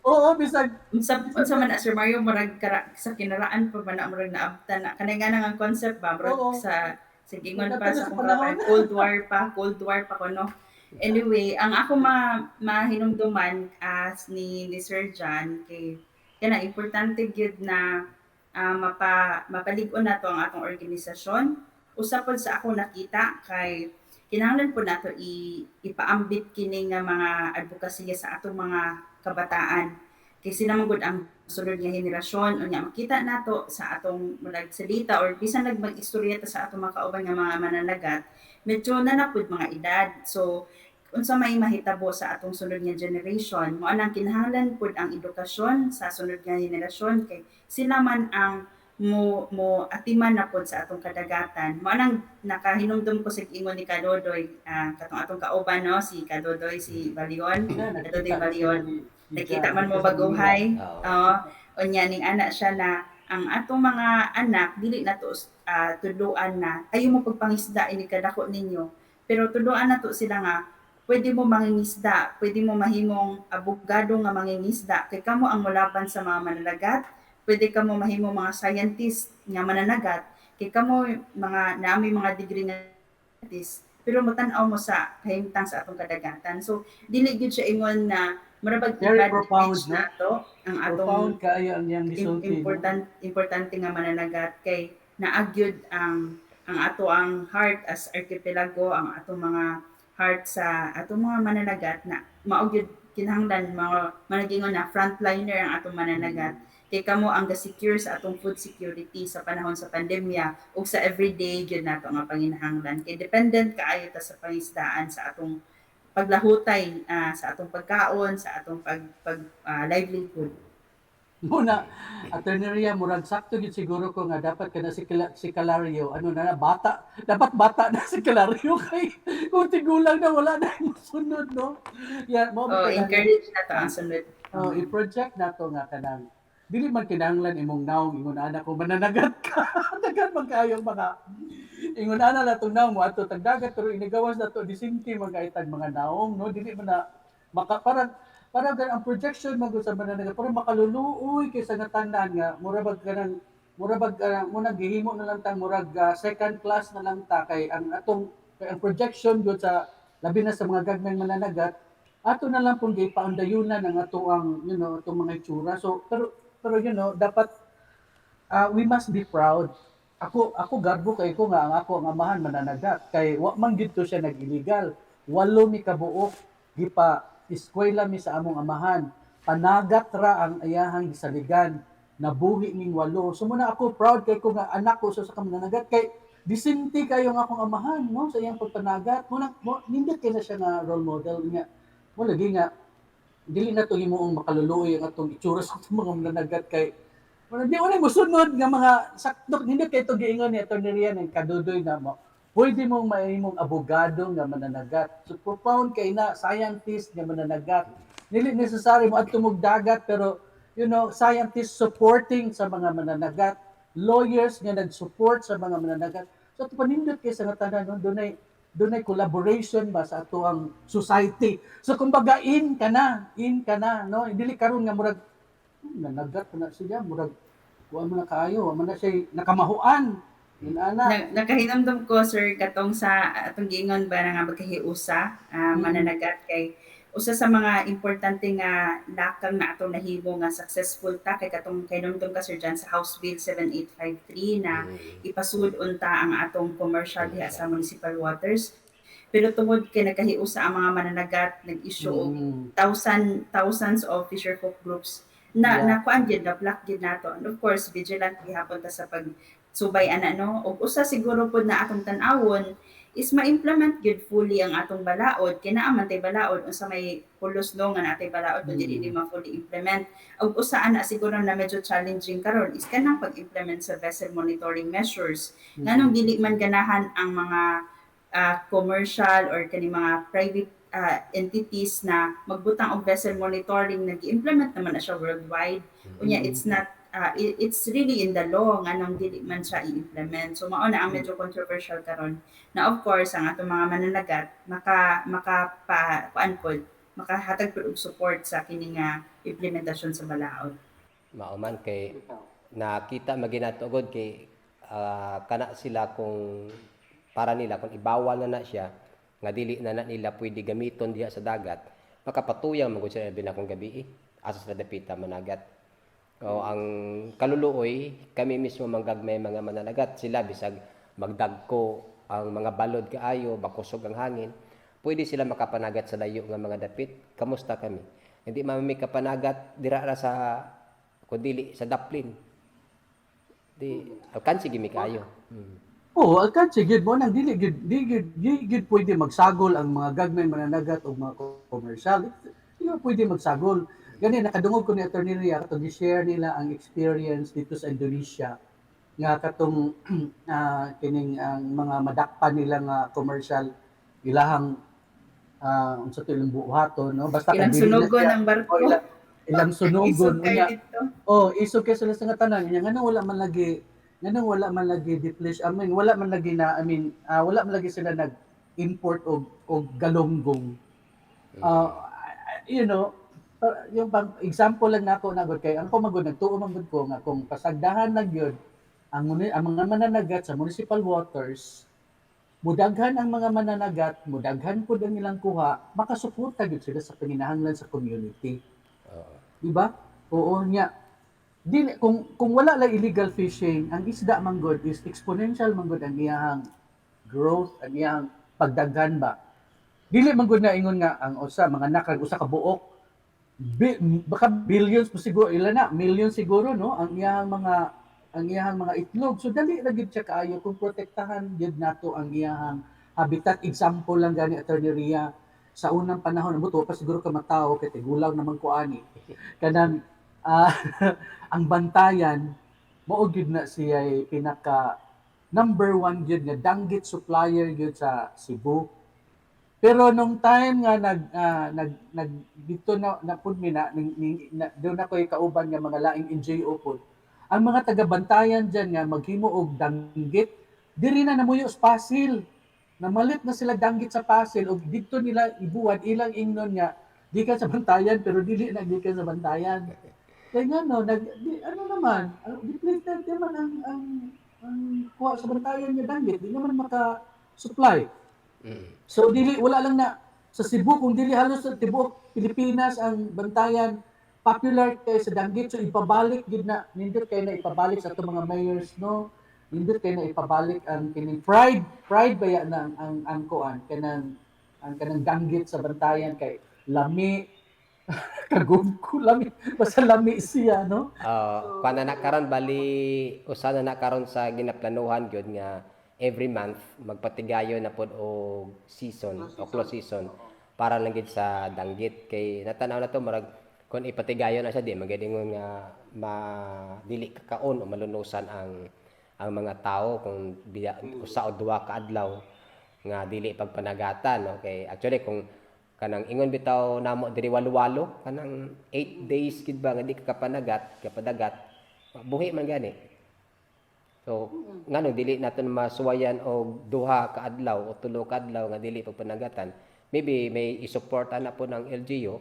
Oo, bisag Unsa man na, Sir Mario, murag sa kinaraan pa ba na murag naabtan na kanay nga nang concept ba murag sa gingon pa Nagkatala sa sa kung panahon. Cold War pa kuno. Anyway, ang ako mahinumduman as ni Sir John kay kana importante gyud na mapalig-on nato ang atong organisasyon. Usa pod sa ako nakita kay kinahanglan po nato ipaambit kini nga mga advokasya sa atong mga kabataan kay sila man gud ang sunod nga henerasyon. Unya makita nato sa atong murag salita or bisan nagmag-istorya ta sa atong mga kauban nga mga mananagat, medyo na napud mga edad. So unsa may mahitabo sa atong sunod nga generation? Mo anang kinahanglan pud ang edukasyon sa sunod nga henerasyon kay sila man ang mo atiman na pod sa atong kadagatan. Mo anang nakahinumdum ko sa ingon ni Kadodoy, katong atong kauban, no, si Kadodoy, si Balion. Na, Kadodoy nakita na Balion. sila ni Nakita John man mo dito sa Manila. baguhay. Oo. Oo. Unya ning anak siya na ang atong mga anak dili na to tudloan na ayo mo pagpangisda ini kadako ninyo. Pero tudloan na to sila nga pwede mo mangingisda, pwede mo mahimong abogado nga mangingisda kay kamo ang molaban sa mga mananagat, pwede kamo mahimo mga scientist nga mananagat kay kamo mga naami mga degree nga scientist pero motan-aw mo sa kahimtang sa atong kadagatan. So dili gyud siya ingon na murag Very bad profound, image no? nato ang atong Profound kaayo ang iyang gisulti, no? Importante nga mananagat kay naagyod ang ato ang heart as archipelago, ang atong mga heart sa atong mga mananagat na mao gyud kinahanglan mga managingon na frontliner ang atong mananagat kay kamo ang ga-secure sa atong food security sa panahon sa pandemya ug sa everyday gyud nato nga panginahanglan kay dependent kaayo ta sa pangisdaan sa atong paglahutay, sa atong pagkaon, sa atong pag, pag livelihood. Muna, Attorney Ria, murag sakto gyud siguro ko nga dapat kana si Calario, ano na, na, bata, dapat bata na si Calario kay kung tigulang na wala na yung sunod, no? Yeah, mo Oh, encourage na to ang sunod. Oh, i-project nato nga kanang dili man kinahanglan imong naong ingon ana kung mananagat ka. Daghan man kaayong mga ingon ana la tong naong mo ato tagdagat, pero inigawas na to disinti man kay tag mga naong, no? Dili man na maka parang ang projection man gud sa mananagat parang makaluluoy kaysa nga tanan nga mura bag kanang muna gihimo na lang tang murag second class na lang ta kay ang atong kay ang projection gud sa labi na sa mga gagmayng mananagat, ato na lang pong gipaundayunan ang ato ang atong mga itsura. So pero dapat we must be proud. Ako garbo kay ko nga ang ako ang amahan mananagat kay wa man gid to siya nag-illegal. Walo mi kabuok gipa eskwela mi sa among amahan. Panagat ra ang ayahang gisaligan, nabuhi ning walo. So muna ako proud kay ko nga anak ko sa mananagat kay disinti kayo nga akong amahan, no, sa iyang pagpanagat. Mo na mo nindot kay na siya nga role model nga mo lagi nga dili na to himuong makaluluoy ang atong itsura sa atong mga mananagat kay wala di wala mosunod nga mga sakto. Nindot kay to giingon ni Atty. Rian ang kadudoy na mo pwede mong mahimong abogado nga mananagat. So profound kay na, scientist nga mananagat, dili necessary mo adto mog dagat, pero scientists supporting sa mga mananagat, lawyers nga nag-support sa mga mananagat. So ato panindot kay sa nga tanan, no, dunay collaboration ba sa ato ang society. So kumbaga in ka na, no? Dili karon nga murag nanagat pa na siya, murag wa man na kaayo, wa man na siya nakamahuan. Yun ana. Nakahinamdom ko, sir, katong sa atong giingon ba na nga magkahiusa mananagat kay usa sa mga importante nga lakang na atong nahimo nga successful ta kay katong kahinumdom ka, Sir John, sa House Bill 7853 na ipasud unta ang atong commercial diha sa municipal waters. Pero tungod kay nagkahiusa ang mga mananagat, nag-issue og thousands of fisher folk groups na nakuan gyud, na block gyud nato. And of course, vigilant gihapon ta sa pag subay ana, no. Og usa siguro pod na atong tan-awon is ma-implement gyud fully ang atong balaod kay naa man tay balaod. Unsa may pulos, no, nga natay balaod kun dili ma fully implement? Og usa ana siguro na medyo challenging karon is kanang pag-implement sa vessel monitoring measures, nganong dili man ganahan ang mga commercial or kani mga private entities na magbutang og vessel monitoring. Nag-implement naman na siya worldwide. Unya it's not it's really in the law, nganong dili man siya i-implement? So mao na ang medyo controversial karon na of course ang atong mga mananagat maka pa kuan pod. makahatag pud og support sa kini nga implementasyon sa balaod. Mao man kay nakita maginato gud kay kana sila, kung para nila, kung ibawal na na siya nga dili na na nila pwede gamiton diha sa dagat, makapatuyang man gud sila labi na kung gabi, asa sila dapita managat. O ang kaluluoy, kami mismo manggagmay mga mananagat, sila bisag magdagko ang mga balod kaayo, makusog ang hangin, pwede sila makapanagat sa layo nga mga dapit. Kamusta kami? Hindi man mi kapanagat dira ra sa kung dili sa daplin. Di alkansi gimi kaayo. Oo, alkansi gyud mo nang dili gyud di gyud di gyud pwede magsagol ang mga gagmay mananagat og mga commercial. Di ba pwede magsagol? Gani nakadungog ko ni Attorney Ria katong gi-share nila ang experience dito sa Indonesia nga katong kining ang mga madakpan nila nga commercial, ilahang unsa to, ilang buhaton, no, basta Ilang kay dili na sunugon siya- ang barko. Oh, ilang sunugon. Isog kayo Unya, dito. oh, isog kay sila sa nga tanan. Nya nganong wala man lagi depletion, I mean, wala man lagi na, I mean, wala man lagi sila nag import og galunggong. Yung bang example lang nako na gud kay ang ko magud nagtuo man gud ko nga kung pasagdahan lang gyud ang mga mananagat sa municipal waters, mudaghan ang mga mananagat, mudaghan pud ang ilang kuha, makasuporta gyud sila sa panginahanglan sa community. Oo. Di ba? Oo nya. Dili kung wala lang illegal fishing, ang isda man gud is exponential man gud ang iyahang growth, ang iyahang pagdaghan ba. Dili man gud na ingon nga ang usa mga anak usa ka buok baka billions po siguro ila na, millions siguro, no, ang iyahang mga itlog. So dali ra gyud siya kaayo kung protektahan gyud nato ang iyahang habitat. Example lang gani, Attorney Ria, sa unang panahon buto pa siguro ka matawo kay tigulang naman ko ani, kanang ang Bantayan mao gyud na siya pinaka number one gyud nga danggit supplier gyud sa Cebu. Pero nung time nga nag nag nag dito na na pud mi na, ning, ning, na doon ako kauban nga mga laing NGO pud, ang mga taga-Bantayan diyan nga maghimo og danggit, diri na namuyo sa Pasil. Namalit na sila danggit sa Pasil og didto nila ibuwad, ilang ingnon nga gikan sa Bantayan, pero dili na gikan sa Bantayan. Kaya nga no, nag di, ano naman, ang depleted naman ang kuha sa Bantayan nga danggit, di naman maka supply. So dili, wala lang na sa Cebu kung dili halos sa tibuok Pilipinas ang Bantayan popular kay sa danggit. So ipabalik gid na, nindot kay na ipabalik sa atong mga mayors, no, nindot kay na ipabalik ang kining pride pride baya na ang kuan kanang ang kanang danggit sa Bantayan kay lami kagumko, lami, basta lami siya, no? Kuan na na karon, bali usa na na karon sa ginaplanuhan gyud nga every month magpatigayon na pod og season o close season para lang gid sa danggit, kay natanaw na to, murag kung ipatigayon na siya, di magyud ingon nga ma dili kakaon o malunusan ang mga tao kung biya, usa o duha ka adlaw nga dili pagpanagatan, no? Kay actually kung kanang ingon bitaw namo diri walo-walo, kanang 8 days gid ba nga di ka kapanagat, kapadagat, buhi man gani. So ngano dili naton masuwayan og duha ka adlaw o tulo ka adlaw nga dili pagpanagatan? Maybe may isuporta na po ng LGU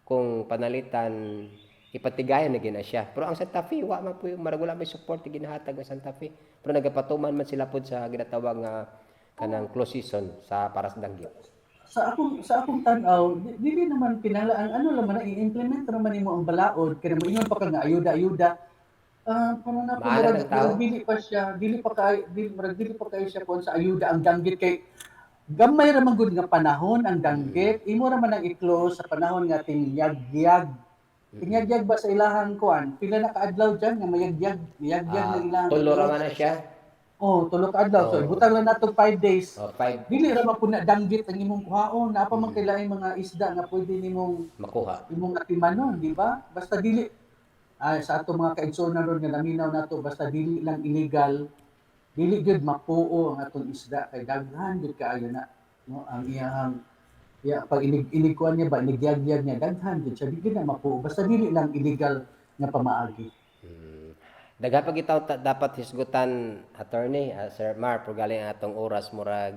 kung panalitan ipatigayon na gina siya. Pero ang Santa Fe, wa man po yung marag wala may support na ginahatag ng Santa Fe, pero nagapatuman man sila pod sa ginatawag nga kanang close season sa para sa danggit. Sa akong tan-aw, dili naman kinahanglan ang ano lang man na i-implement ra man nimo ang balaod kay moingon pa ka nga ayuda ayuda. Parang na Maana murag, ng tao. Murag dili pa siya, dili pa kay dili, murag dili pa kayo siya kuan sa ayuda ang danggit kay gamay ra man gud nga panahon ang danggit. Imo ra man ang i-close sa panahon nga tingyagyag. Tingyagyag ba sa ilahang kuan? Pila na kaadlaw diyan nga mayagyag, yagyag na ilahang Tulo ra man na siya. Oh, tulo ka adlaw. So ibutang lang nato 5 days. Oh, 5. Dili ra man pud na danggit ang imong kuhaon. Naa pa man kay laing mga isda nga pwede nimong makuha. Imong atimanon, di ba? Basta dili ay sa ato mga kaigsoon ron nga naminaw nato, basta dili lang illegal, dili gyud mapuo ang atong isda kay daghan gyud kaayo na, no, ang iyahang ya pag inig inig kuan niya ba, inigyagyag niya, daghan gyud siya, di gyud na mapuo basta dili lang illegal nga pamaagi. Daghan pa kita dapat hisgutan, Attorney, Sir Mar, pero galing ang atong oras murag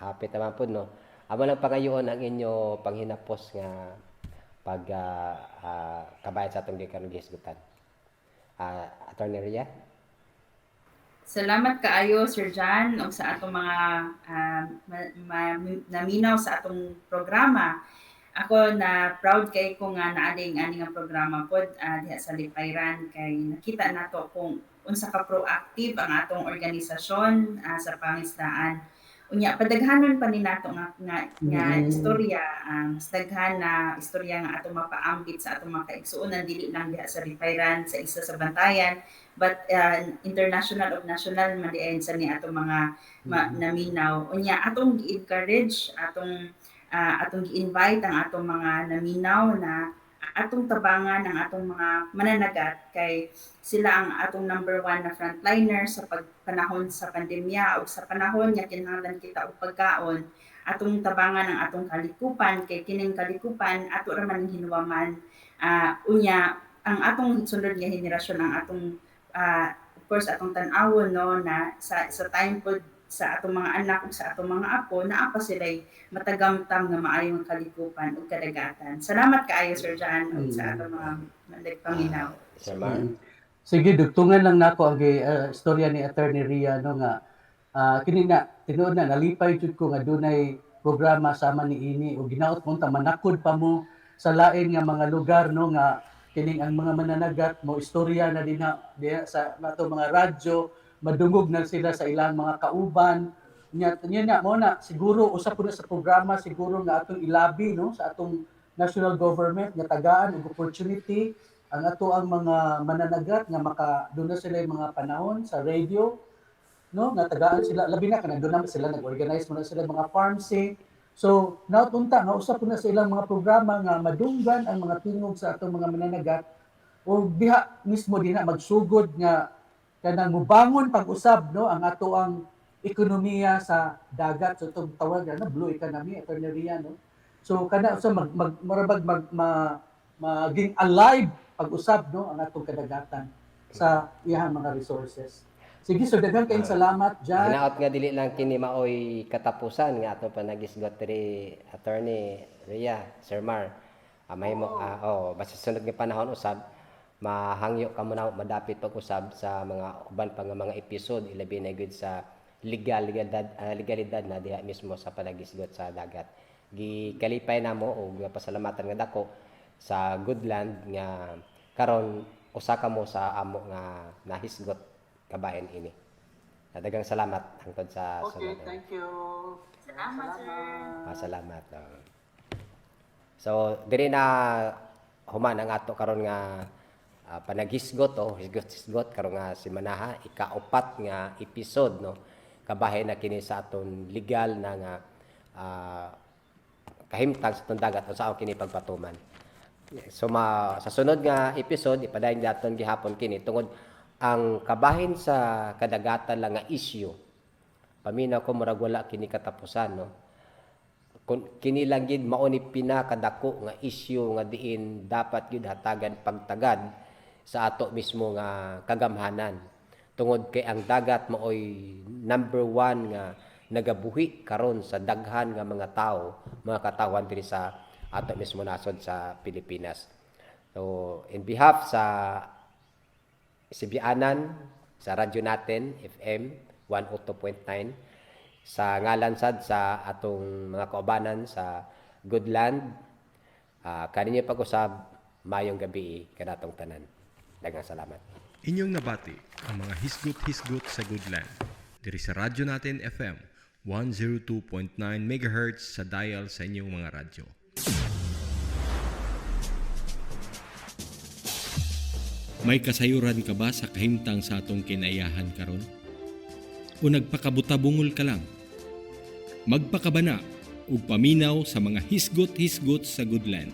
hapit naman pod, no. Amo lang pangayoon ang inyo panghinapos nga pag kabayan sa atong gikan gihisgutan. Attorney Ria? Salamat kaayo, Sir John, ug sa atong mga naminaw sa atong programa. Ako na proud kay ko nga naaling ani nga programa pod diha sa Lipayran kay nakita nato kung unsa ka proactive ang atong organisasyon sa pangisdaan. Unya padaghanon pa ni nato nga istorya, mas daghan na istorya nga atong mapaambit sa atong mga kaigsuonan dili lang diha sa Lipayran, sa isa sa Bantayan, but international ug national man diay sa ni atong mga naminaw. Unya atong gi-encourage, atong gi-invite ang atong mga naminaw na atong tabangan ang atong mga mananagat kay sila ang atong number one na frontliner sa pagpanahon sa pandemya o sa panahon nga kinahanglan kita og pagkaon. Atong tabangan ang atong kalikupan kay kining kalikupan ato ra man hinuwaman. Unya ang atong sunod nga henerasyon ang atong of course atong tan-awon, no, na sa time pod sa atong mga anak ug sa atong mga apo naa pa sila'y matagamtam nga maayong kalikupan ug kadagatan. Salamat kaayo, Sir John, ug sa atong mga nagpaminaw. Sir Mar? Sige, dugtungan lang nako ang istorya ni Attorney Ria, no, nga kini na tinuod na nalipay jud ko nga dunay programa sama ni ini ug ginaot mo ta manakod pa mo sa lain nga mga lugar, no, nga kining ang mga mananagat mo istorya na dinha diha sa ato mga radyo, madungog na sila sa ilang mga kauban nya. Nya na mo na siguro usa po na sa programa siguro nga atong ilabi, no, sa atong national government nga tagaan og opportunity ang ato ang mga mananagat nga maka doon na sila yung mga panahon sa radio, no, nga tagaan sila, labi na kanang doon na sila nag-organize mo na sila mga farm sync. So naot unta nga usa po na sa ilang mga programa nga madunggan ang mga tingog sa atong mga mananagat o diha mismo dinha magsugod nga kanang mubangon pag-usab, no, ang ato ang ekonomiya sa dagat. So itong tawag na blue economy, Attorney Ria, no? So kana usa mag, mag marabag mag ma, maging alive pag-usab, no, ang atong kadagatan sa iyang mga resources. Sige, so daghan kayong salamat, Jan. Hinaot nga dili lang kini maoy katapusan nga atong panagisgot diri, Attorney Ria, Sir Mar. Mahimo oh, basta sunod nga panahon usab mahangyo ka mo na madapit pag-usab sa mga uban pa nga mga episode, ilabi na gyud sa legalidad na diha mismo sa panagisgot sa dagat. Gikalipay namo og pasalamatan nga dako sa Goodland nga karon usa ka mo sa amo nga nahisgot kabahin ini. Daghang salamat hangtod sa Okay, sunod. Thank you. Salamat, sir. Salamat. Oh. So diri na human ang ato karon nga panaghisgot o hisgot-hisgot karon nga semanaha, ikaupat nga episode, no, kabahin na kini sa aton legal na nga kahimtang sa atong dagat unsaon kini pagpatuman. So sa sunod nga episode ipadayon daton gihapon kini tungod ang kabahin sa kadagatan lang nga issue. Paminaw ko murag wala kini katapusan, no. Kung kini lang gid mao ni pinakadako nga issue nga diin dapat gyud hatagan pagtagad sa ato mismo nga kagamhanan tungod kay ang dagat maoy number one nga nagabuhi karon sa daghan nga mga tao, mga katawan diri sa ato mismo nasod sa Pilipinas. So in behalf sa Sibianan, sa radyo natin FM 102.9, sa ngalan sad sa atong mga kaubanan sa Goodland, kaninyo pag-usab, mayong gabi kanatong tanan. Daghang salamat. Inyong nabati ang mga hisgot-hisgot sa Goodland diri sa radyo natin FM 102.9 MHz sa dial sa inyong mga radyo. May kasayuran ka ba sa kahimtang sa atong kinaiyahan karon? O nagpakabutabungol ka lang? Magpakabana ug paminaw sa mga hisgot-hisgot sa Goodland.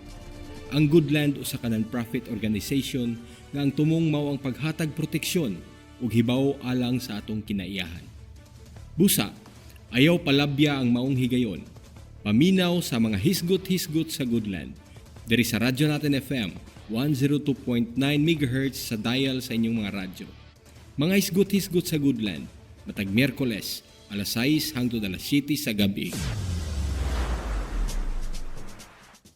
Ang Goodland usa ka non-profit organization nga ang tumong mao ang paghatag proteksyon ug hibaw alang sa atong kinaiyahan. Busa, ayaw palabya ang maong higayon. Paminaw sa mga hisgot-hisgot sa Goodland. Diri sa radyo natin FM 102.9 MHz sa dial sa inyong mga radyo. Mga hisgot-hisgot sa Goodland, matag Miyerkules, alas 6 hangtod alas 7 sa gabi.